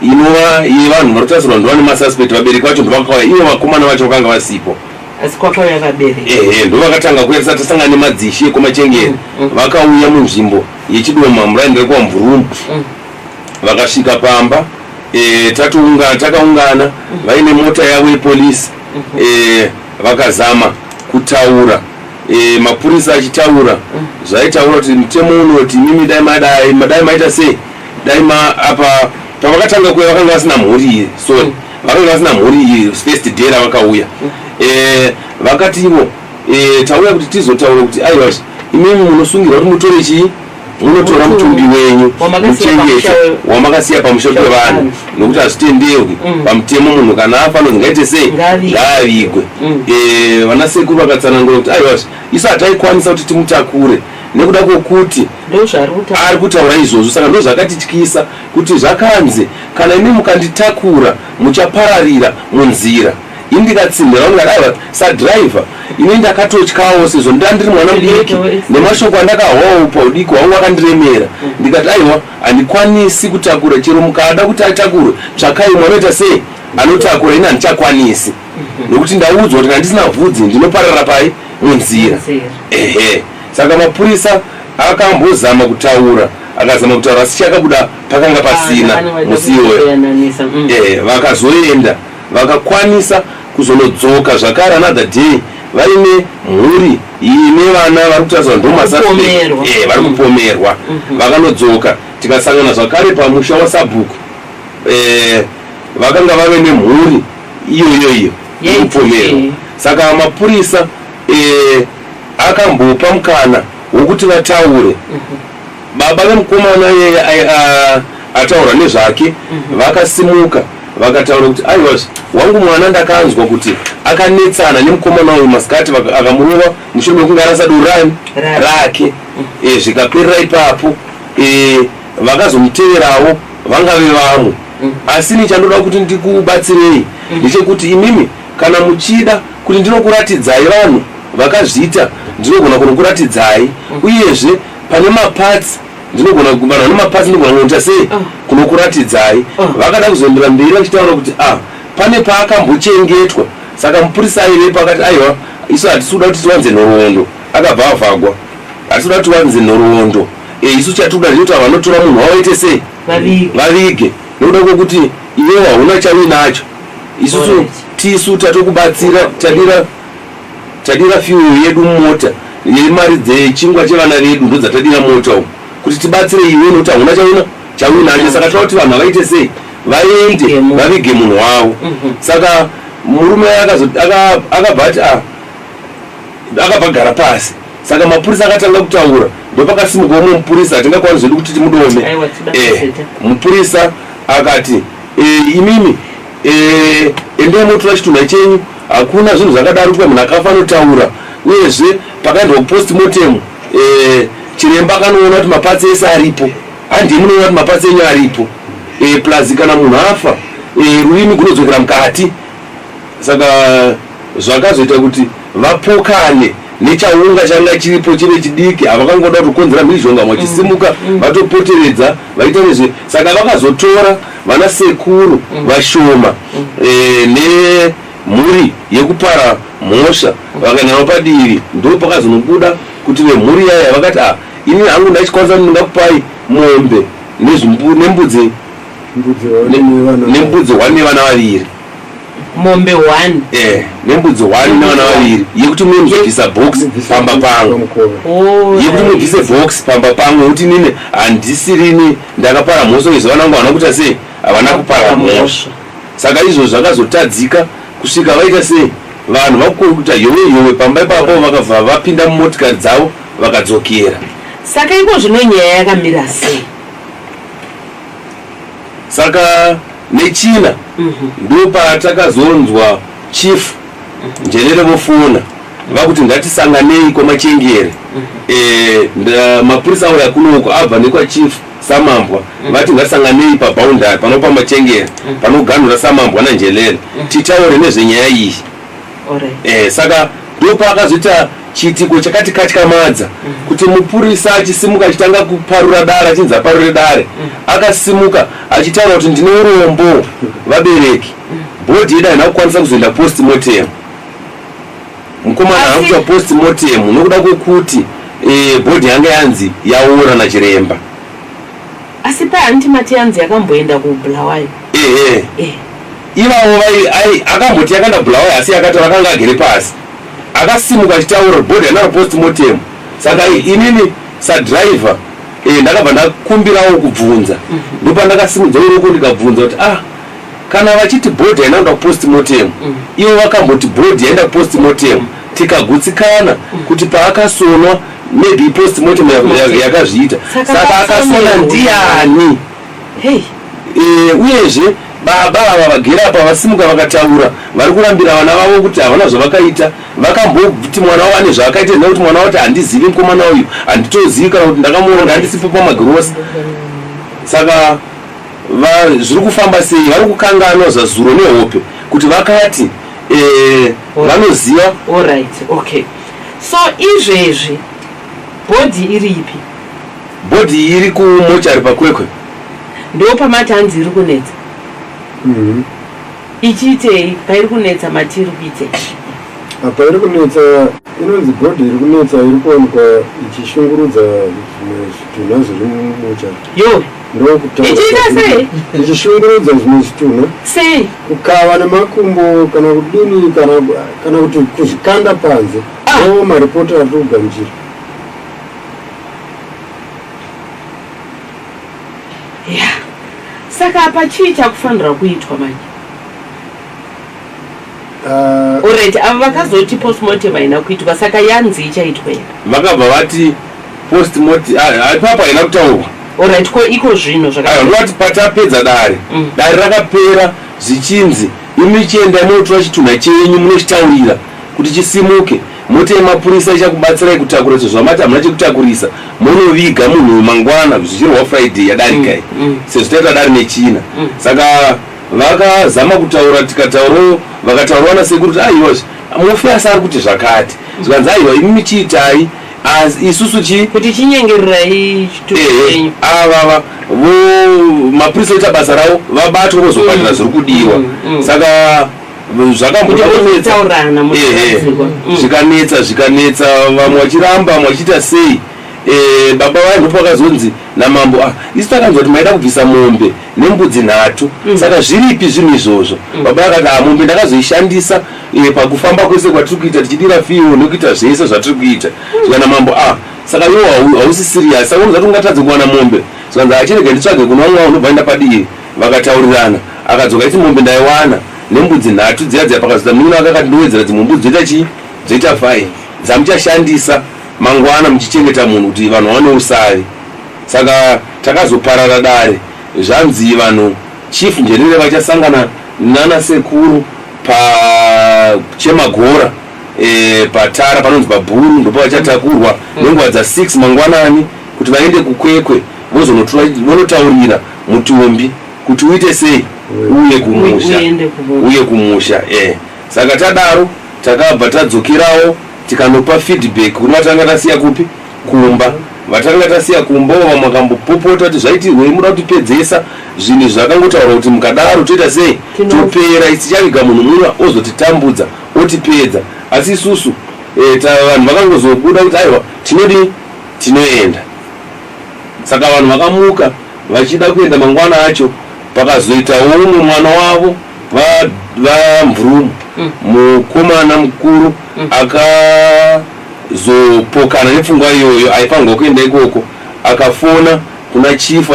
Speaker 7: inova yevanhu vari kutarisirwa ndova nemasuspect, vabereki vacho ndovakauya, ivo vakomana vacho vakanga vasipo.
Speaker 1: Asi kwakauya vabereki?
Speaker 7: Ehe, ndo vakatanga kuuya tisati tasangana nemadzishe ekwamachengere. Vakauya munzvimbo yechidoma muraini rekwaMvurumu, vakasvika pamba tatoungana, takaungana vaine mota yavo yepolisi. Vakazama kutaura, mapurisa achitaura zvaitaura kuti mutemo unoti imimi dai madai dai maita sei, dai ma apa. Pavakatanga kuuya vakanga vasina mhuri iyi, sorry, vakanga vasina mhuri iyi first day ravakauya. Vakati ivo tauya kuti tizotaura kuti aiwa, imimi munosungirwa kuti mutore chii, munotora mutumbi wenyu
Speaker 1: Wamakasiya
Speaker 7: muchengete
Speaker 1: pamusha
Speaker 7: wamakasiya pamusha pevanhu, nokuti hazvitenderwi pamutemo munhu kana afa anonzi ngaite sei?
Speaker 1: Ngaavigwe.
Speaker 7: Ngaavigwe. Vana sekuru vakatsanangura kuti aiwa, isu hataikwanisa kuti timutakure nekuda kwokuti
Speaker 1: ndo zvari kutaura.
Speaker 7: Ari kutaura izvozvo, saka ndo zvakatityisa kuti zvakanzi kana imi mukanditakura muchapararira munzira. Ini ndikatsinhira ndikati aiwa, sadhiraivha ini ndakatotyawo sezvo ndandiri mwana mudiki, nemashoko andakahwawo paudiki hwangu akandiremera. Ndikati aiwa, handikwanisi kutakura, chero mukada kuti atakurwe tsvakai umwe anoita sei, anotakura, ini handichakwanisi nokuti ndaudzwa kuti kana ndisina vhudzi ndinoparara pai, munzira.
Speaker 1: Munzira.
Speaker 7: Ehe, saka mapurisa akambozama kutaura, akazama kutaura, asi chakabuda pakanga pasina musi iwoyo.
Speaker 1: Kuyananisa.
Speaker 7: Vakazoenda, vakakwanisa kuzonodzoka zvakare another day vaine mhuri ine vana vari kutariswa ndo
Speaker 1: Kupomerwa.
Speaker 7: Vari kupomerwa. Vakanodzoka, tikasangana zvakare pamusha wasabhuku. Vakanga vave nemhuri iyoyo iyo iri kupomerwa. Saka mapurisa akambopa mukana wokuti vataure. Baba vemukomana iyeye ataura nezvake vakasimuka vakataura kuti aiwa, wangu mwana ndakanzwa kuti akanetsana nemukomana uyu masikati, akamurova mushure mekunge arasa doro rani
Speaker 1: Rake.
Speaker 7: rake. Zvikaperera ipapo. Vakazomuteverawo vangave vamwe, asi ini chandoda kuti ndikubatsirei ndechekuti imimi kana muchida kuti ndinokuratidzai vanhu vakazviita, ndinogona kunokuratidzai. Uyezve pane maparts, ndinogona vanhu vane maparts ndinogona kunoita sei, kunokuratidzai. Vakada kuzoendera mberi vachitaura kuti pane paakambochengetwa. Saka mupurisa aivepo akati aiwa, isu hatisi kuda kuti tiwanze nhoroondo. Akabva avhagwa, hatisi kuda kuti tiwanze nhoroondo. Isu chatikuda ndechekuti ava vanotora munhu wavaite sei?
Speaker 1: Vavige.
Speaker 7: Vavige, nekuda kwokuti iwewo hauna chauinacho, isusu tisu tatokubatsira, tadira fuel yedu mumota yemari dzechingwa chevana vedu, ndo dzatadira mota umu kuti tibatsire iwe nokuti hauna chauna chauinacho. Saka toda kuti vanhu havaite sei, vaende
Speaker 1: Vavige munhu.
Speaker 7: Vavige munhu wavo. Saka murume akabva ati akabva agara pasi. Saka mapurisa akatanga kutaura, ndopakasimuka umwe mupurisa, hatingakwanisi zvedu kuti timudome.
Speaker 1: Aiwa, tinoda kuzita.
Speaker 7: Mupurisa akati imimi endai motora chitunha chenyu, hakuna zvinhu zvakadaro kuti munhu akafa anotaura. Uyezve pakaendwa kupostmortem, chiremba akanoona kuti mapatsi ese aripo, handiye munoona kuti mapatsi enyu aripo. Plus kana munhu afa, rurimi gunodzokera mukati. Saka zvakazoita kuti vapokane nechaunga changa chiripo chive chidiki, havakangoda kutokonzera mhirizhonga, vachisimuka vatopoteredza vaita nezve. Saka vakazotora vana sekuru vashoma nemhuri yekupara mhosva, vakaenda navo padivi. Ndo pakazonobuda kuti vemhuri yaya vakati, a ini hangu ndachikwanisa kuti ndingakupai mombe nembudzi nembudzi 1 nevana vaviri.
Speaker 1: Mombe 1?
Speaker 7: Nembudzi 1 nevana vaviri, yekuti muye muzobvisa box pamba pangu, yekuti mubvise box pamba pangu, nekuti inini handisirini ndakapara mhosva, izvo vana vangu havana kuita sei, havana kupara mhosva. Saka izvozvo zvakazotadzika kusvika vaita sei, vanhu vakuita yowe yowe pamba ipapo, vakabva vapinda mumotikari dzavo vakadzokera.
Speaker 1: Saka iko zvino nyaya yakamira sei?
Speaker 7: Saka neChina ndopatakazonzwa Chief Njelele vofona vakuti ngatisanganei kwaMachengere. Mapurisa auya kunoko abva nekwaChief Samambwa, vati ngatisanganei paboundary panopa Machengere, panoganhura Samambwa naNjelele, titaure nezvenyaya iyi. Saka ndopaakazoita chiitiko chakati katyamadza kuti mupurisa achisimuka achitanga kuparura dare, achinzi aparure dare, akasimuka achitaura kuti, "Ndine urombo vabereki, body yedu haina kukwanisa kuzoenda post mortem. Mukomana haana kuitwa post mortem nokuda kwekuti body yanga yanzi yaora nachiremba."
Speaker 1: Asi pahanti mati yanzi yakamboenda kuBulawayo?
Speaker 7: Ehe. Ivavo akamboti yakaenda Bulawayo, asi yakati vakanga agere pasi, akasimuka achitaura body haina post mortem. Saka inini sadriver ndakabva ndakumbirawo kubvunza. Ndopandakasimudza ruoko ndikabvunza kuti, ah, kana vachiti body haina kuenda kupost mortem, ivo vakamboti body yaenda kupost mortem, tikagutsikana kuti paakasonwa maybe post mortem yakazviita.
Speaker 1: Saka
Speaker 7: Saka akasona
Speaker 1: pasonerwa.
Speaker 7: ndiani?
Speaker 1: Hey.
Speaker 7: Uyezve baba ava vagere apa vasimuka vakataura, vari kurambira vana vavo kuti havana zvavakaita. Vakamboti mwana wavo ane zvaakaita, nekuti mwana wavo kuti handizivi mukomana uyu, handitozivi kana kuti ndakamuona, ndandisipo pamagirosa. Saka zviri kufamba sei? Vari kukanganwa zvazuro nehope kuti vakati vanoziva.
Speaker 1: Alright, okay, so izvezvi body iripi?
Speaker 7: Body iri kumochari paKwekwe.
Speaker 1: Ndo pamati hanzi iri kunetsa? Ichiitei pairi kunetsa? Mati iri kuitei?
Speaker 5: Apa iri kunetsa, inonzi body iri kunetsa iri kuwanikwa ichishungurudza zvimwe zvitunha zviri mumochari.
Speaker 1: Yo.
Speaker 5: Ndokutaura.
Speaker 1: Ichiita sei?
Speaker 5: Ichishungurudza zvimwe zvitunha.
Speaker 1: Sei?
Speaker 5: Kukava nemakumbo kana kudini, kana kuti kuzvikanda panze. Ndo maripoti ari kugamuchira.
Speaker 1: Ya, saka apa chii chakufanira kuitwa manje? Alright, ava vakazoti postmortem haina kuitwa, saka yanzi ichaitwa here?
Speaker 7: Vakabva vati postmortem ipapo haina kutaurwa.
Speaker 1: Alright, ko iko zvino?
Speaker 7: Aiwa.
Speaker 1: Zvaka
Speaker 7: Ndovati patapedza dare, dare rakapera zvichinzi imi chiendai munotora chitunha chenyu, munochitaurira kuti chisimuke, mota yemapurisa ichakubatsirai kutakura izvo zvamati hamuna chekutakurisa, munoviga munhu uyu mangwana, zvichirwa Friday yadarika iyi, sezvo taita dare neChina. Saka vakazama kutaura, tikataurawo, vakataurawo nasekuru kuti aiwa, mufi asi ari kuti zvakati. Zvikanzi aiwa, imi chiitai, asi isusu chi
Speaker 1: Kuti chinyengererai chitunha chenyu.
Speaker 7: Ava vo mapurisa oita basa ravo, vabatwa vozobhadhara zviri kudiwa. Saka zvakamboda
Speaker 1: Kuti
Speaker 7: kunetsa.
Speaker 1: vozotaurana muchigadzirwa.
Speaker 7: Zvikanetsa, zvikanetsa, vamwe vachiramba, vamwe vachiita sei. Baba vaya ndipo vakazonzi namambo, ah, isu takanzwa kuti maida kubvisa mombe nembudzi nhatu, saka zviripi zvinhu izvozvo? Baba vakati, ah, mombe ndakazoishandisa pakufamba kwese kwatiri kuita, tichidira fiyo nekuita zvese zvatiri kuita. Zvikana mambo, ah, saka iwo hausi serious, saka unoziva kuti ungatadze kuwana mombe. Zvikanzi, achirega nditsvage kuna vamwe vavo. Ndobva enda padivi, vakataurirana, akadzoka iti mombe ndaiwana nembudzi nhatu dziya dziya. Pakazoita munin'ina wake akati ndowedzera dzimwe mbudzi, dzoita chii, dzoita 5 dzamuchashandisa. mangwana muchichengeta munhu kuti vanhu vaone usavi. Saka takazoparara dare zvanzi vanhu Chief Njerere vachasangana nana sekuru paChemagora e, patara panonzi pabhuru ndopavachatakurwa nenguva dza 6 mangwanani kuti vaende kuKwekwe vozonotaurira mutumbi kuti uite sei uye kumusha uye kumusha e. Saka tadaro takabva tadzokerawo tikanopa feedback kune vatanga tasiya kupi kumba vatanga tasiya kumba vamwe vakambopopota kuti zvaitirwei muda kutipedzesa zvinhu izvi zvakangotaurwa kuti mukadaro toita sei topera isi tichaviga munhu muno ozotitambudza otipedza asi isusu eh, vanhu vakangozobuda kuti aiwa tinodii tinoenda saka vanhu vakamuka vachida kuenda mangwana acho pakazoitawo umwe mwana wavo vamvurumu va mukomana mukuru akazopokana nepfungwa iyoyo aifanirwa kuenda ikoko akafona kuna chief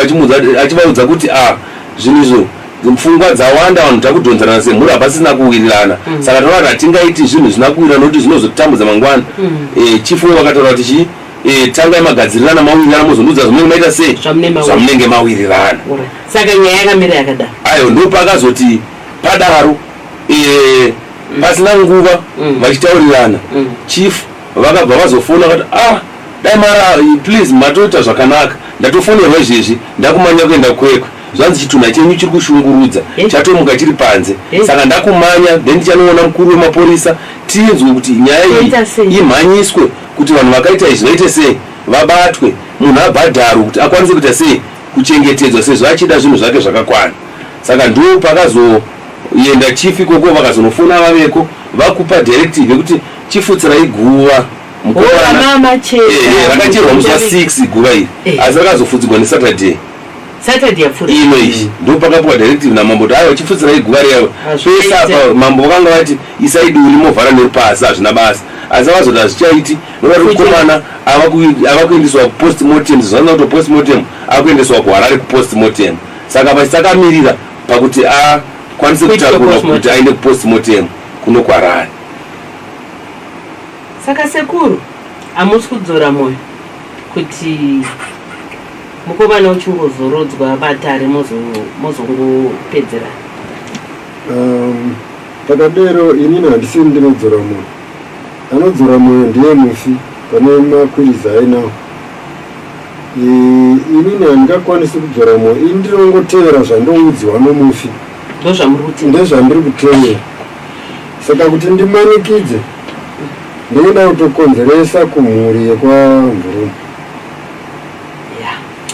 Speaker 7: achivaudza kuti a ah, zvinhu izvo pfungwa dzawanda vanhu takudhonzerana semhuri hapasisina kuwirirana mm. saka tinoona kuti hatingaiti zvinhu zvisina kuwirirana nokuti zvinozotitambudza mangwana mm. e, chief uyo vakataura kuti chii e, tangai magadzirirana mawirirana mozondiudza zvamunenge maita sei zvamunenge mawirirana
Speaker 1: saka nyaya yakamira yakadaro
Speaker 7: ayo ndopakazoti padaro e, pasina nguva mm. vachitaurirana mm. chief vakabva vazofona vakati ah dai mara please matoita zvakanaka ndatofonerwa izvezvi ndakumanya kuenda kwekwe zvanzi chitunha chenyu chiri kushungurudza eh. chatomuka chiri panze eh. saka ndakumanya then tichanoona mukuru wemapurisa tinzwe kuti nyaya iyi imhanyiswe kuti vanhu vakaita izvi vaite sei vabatwe munhu abhadharwe kuti akwanise kuita sei kuchengetedzwa sezvo achida zvinhu zvake zvakakwana saka ndo pakazoenda chief ikoko vakazonofona vaveko vakupa directive yekuti chifutsirai guva
Speaker 1: mukomana
Speaker 7: rakacherwa musi wa 6 guva iri eh. asi rakazofudzigwa nesaturday
Speaker 1: Saturday yapfuura
Speaker 7: ino iyi ndo pakapiwa directive namambo kuti aiwa chifutsirai guva riya pese apa mambo vakanga vati isai duri movhara nerupasi hazvina basa asi vazoti hazvichaiti nokuti mukomana ava kuendeswa kupostmortem zvaana kuti postmortem akuendeswa kuharare kupostmortem saka pachisakamirira pakuti akwanise kutakurwa kuti aende kupostmortem kuno kuharare
Speaker 1: Saka sekuru hamusi kudzora moyo kuti mukomana uchingozorodzwa matare mozongopedzerana?
Speaker 5: Um, pakadero inini handisini ndinodzora moyo anodzora moyo ndiye mufi pane makwirizi ainawo inini handingakwanisi kudzora moyo ini ndinongotevera zvandoudziwa nomufi ndozvandiri kutevera Saka kuti ndimanikidze ndinoda kutokonzeresa kumhuri yekwaMvurumu.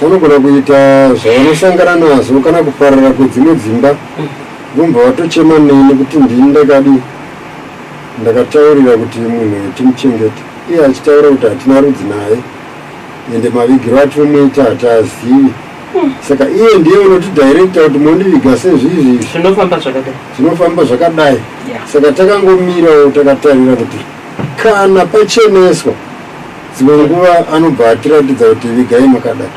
Speaker 5: Vanogona kuita zvavanosangana nazvo kana kuparara kwedzimwe dzimba vobva vatochema neni kuti ndini ndakadii ndakataurira kuti munhu uyu timuchengete iye achitaura kuti hatina rudzi naye ende mavigiro atinomuita hataazivi saka iye ndiye unotidirecta kuti mondiviga sezvizvi izvi
Speaker 1: zvinofamba zvakadai
Speaker 5: zvinofamba zvakadai yeah. Saka takangomirawo takatarira kuti kana pacheneswa dzimwe nguva anobva atiratidza kuti vigai makadai.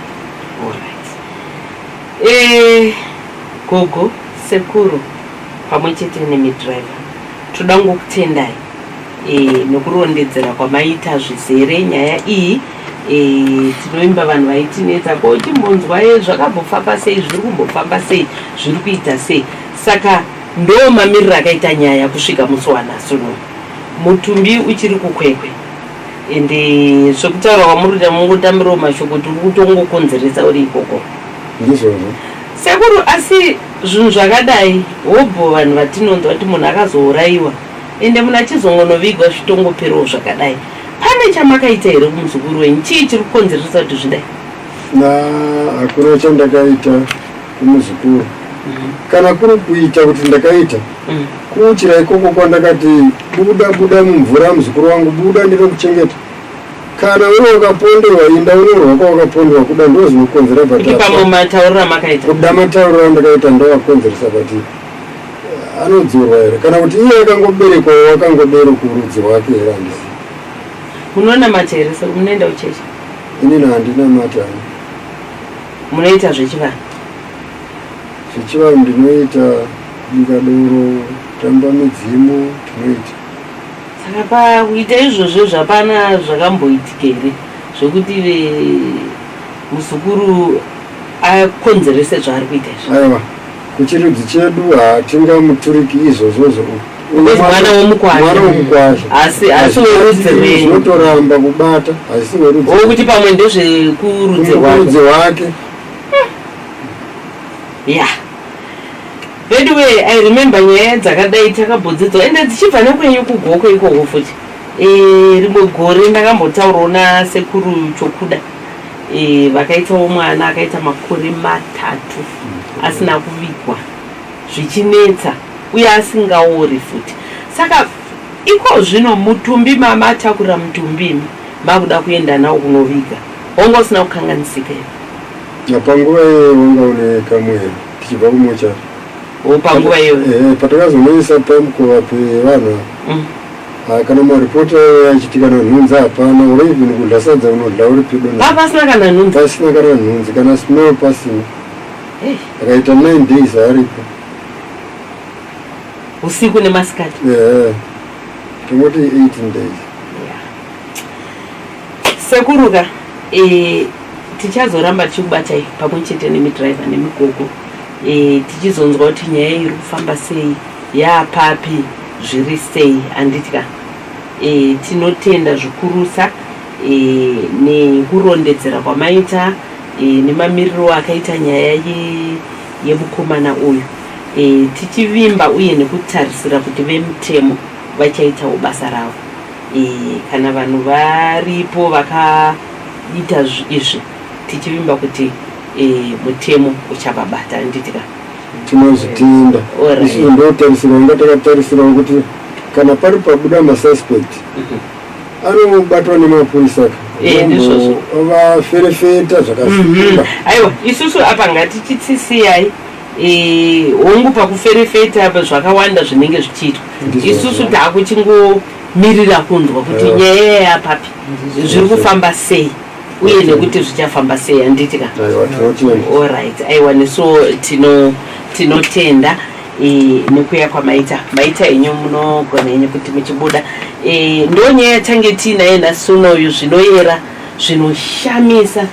Speaker 1: Eh, gogo sekuru pamwe chete nemidriver toda ngokutendai e, nokurondedzera kwamaita zvizere nyaya iyi e, tinoimba vanhu vaitinetsa ko chimbonzwa e, zvakambofamba sei zviri kumbofamba sei zviri kuita sei Saka ndoo mamiriro akaita nyaya kusvika musi wanhasi uno. Mutumbi uchiri kuKwekwe ende zvekutaura kwamuri kuita mungotambirawo mashoko kuti uri kutongokonzeresa uri ikoko.
Speaker 5: Ndizvozvo.
Speaker 1: Sekuru asi zvinhu zvakadai hobho vanhu vatinonzwa kuti munhu akazouraiwa ende munhu achizongonovigwa zvitongoperawo zvakadai. Pane chamakaita here kumuzukuru wenyu? Chii chiri kukonzeresa kuti zvidai?
Speaker 5: Na hakuna chandakaita. Kumuzukuru kana kuri kuita kuti ndakaita kuuchira ikoko kwandakati buda buda mumvura muzukuru wangu buda ndinokuchengeta kana uri wakapondewa inda unorwa kwawakapondewa kuda ndo zvinokonzera
Speaker 1: kuti pamwe matauriro amakaita
Speaker 5: kuda matauriro andakaita ndoakonzeresa but anodzorwa here kana kuti iye akangoberekwa wakangodero kurudzi rwake here handisi
Speaker 1: munonamata here munoenda kuchechi
Speaker 5: inini handinamati hangu
Speaker 1: Munoita zvechivanhu?
Speaker 5: Zvechivanhu ndinoita kubika doro, kutamba midzimu tinoita.
Speaker 1: Saka pakuita izvozvo zvapana zvakamboitika here zvekuti muzukuru akonzerese zvaari kuita izvi?
Speaker 5: Aiwa, kuchirudzi chedu hatingamuturiki izvozvozvo.
Speaker 1: Because mwana womukwasha.
Speaker 5: Mwana womukwasha.
Speaker 1: Asi werudzi rwenyu.
Speaker 5: Zvinotoramba kubata, asi werudzi.
Speaker 1: Wokuti pamwe ndezvekurudzi rwake.
Speaker 5: Kurudzi rwake.
Speaker 1: Yeah. Veduwe, I remember nyaya dzakadai takambodzidzwa ende dzichibva nekwenyu kuGokwe ikoko futi. E, rimwe gore ndakambotaurawo nasekuru Chokuda e, vakaitawo mwana akaita makore matatu asina kuvigwa zvichinetsa uye asingaori futi. Saka iko zvino mutumbi mamatakura mutumbi imi makuda kuenda nawo kunoviga wanga usina kukanganisika here?
Speaker 5: Panguva iyoyo wanga une kamwero tichibva kumochari.
Speaker 1: O panguva iyoyo.
Speaker 5: Ehe, patakazonoisa pamukova pevanhu ava Ah, kana maripoti aiuya achiti kana nhunzi hapana or even kudla sadza unodla uri pedo
Speaker 1: Pa pasina kana nhunzi.
Speaker 5: Pasina kana nhunzi, kana smell pasina.
Speaker 1: Hey.
Speaker 5: Akaita 9 days aripo.
Speaker 1: Usiku nemasikati.
Speaker 5: Ehe, tingoti 18 days.
Speaker 1: Yeah. Sekuruka e, tichazoramba tichikubatai pamwe chete nemidriver nemigogo e, tichizonzwa kuti nyaya iri kufamba sei yaapapi zviri sei handitya e, tinotenda zvikurusa e, nekurondedzera kwamaita e, nemamiriro akaita nyaya yemukomana uyu e, tichivimba uye nekutarisira kuti vemutemo vachaitawo basa ravo e, kana vanhu varipo vakaita izvi tichivimba kuti e, mutemo uchavabata handiti ka?
Speaker 5: Tinozvitenda.
Speaker 1: Alright.
Speaker 5: Isusu ndotarisira inga takatarisirawo kuti kana pari pabuda masuspect anobatwa nemapurisa ka.
Speaker 1: Eh, ndizvozvo.
Speaker 5: Vaferefeta zvakasimba.
Speaker 1: Aiwa, isusu apa ngatichitsisiyai e, hongu pakuferefeta apa zvakawanda zvinenge zvichiitwa.
Speaker 5: Ndizvozvo.
Speaker 1: Isusu taakuchingomirira kunzwa kuti nyaya yapapi zviri kufamba sei uye nekuti zvichafamba sei handiti ka?
Speaker 5: Aiwa, tinotenda.
Speaker 1: Alright, aiwa nesuwo tino tinotenda e, nekuya kwamaita maita henyu munogona henyu kuti muchibuda e, ndo nyaya yatange tiinaye nhasi unoyu zvinoyera zvinoshamisa.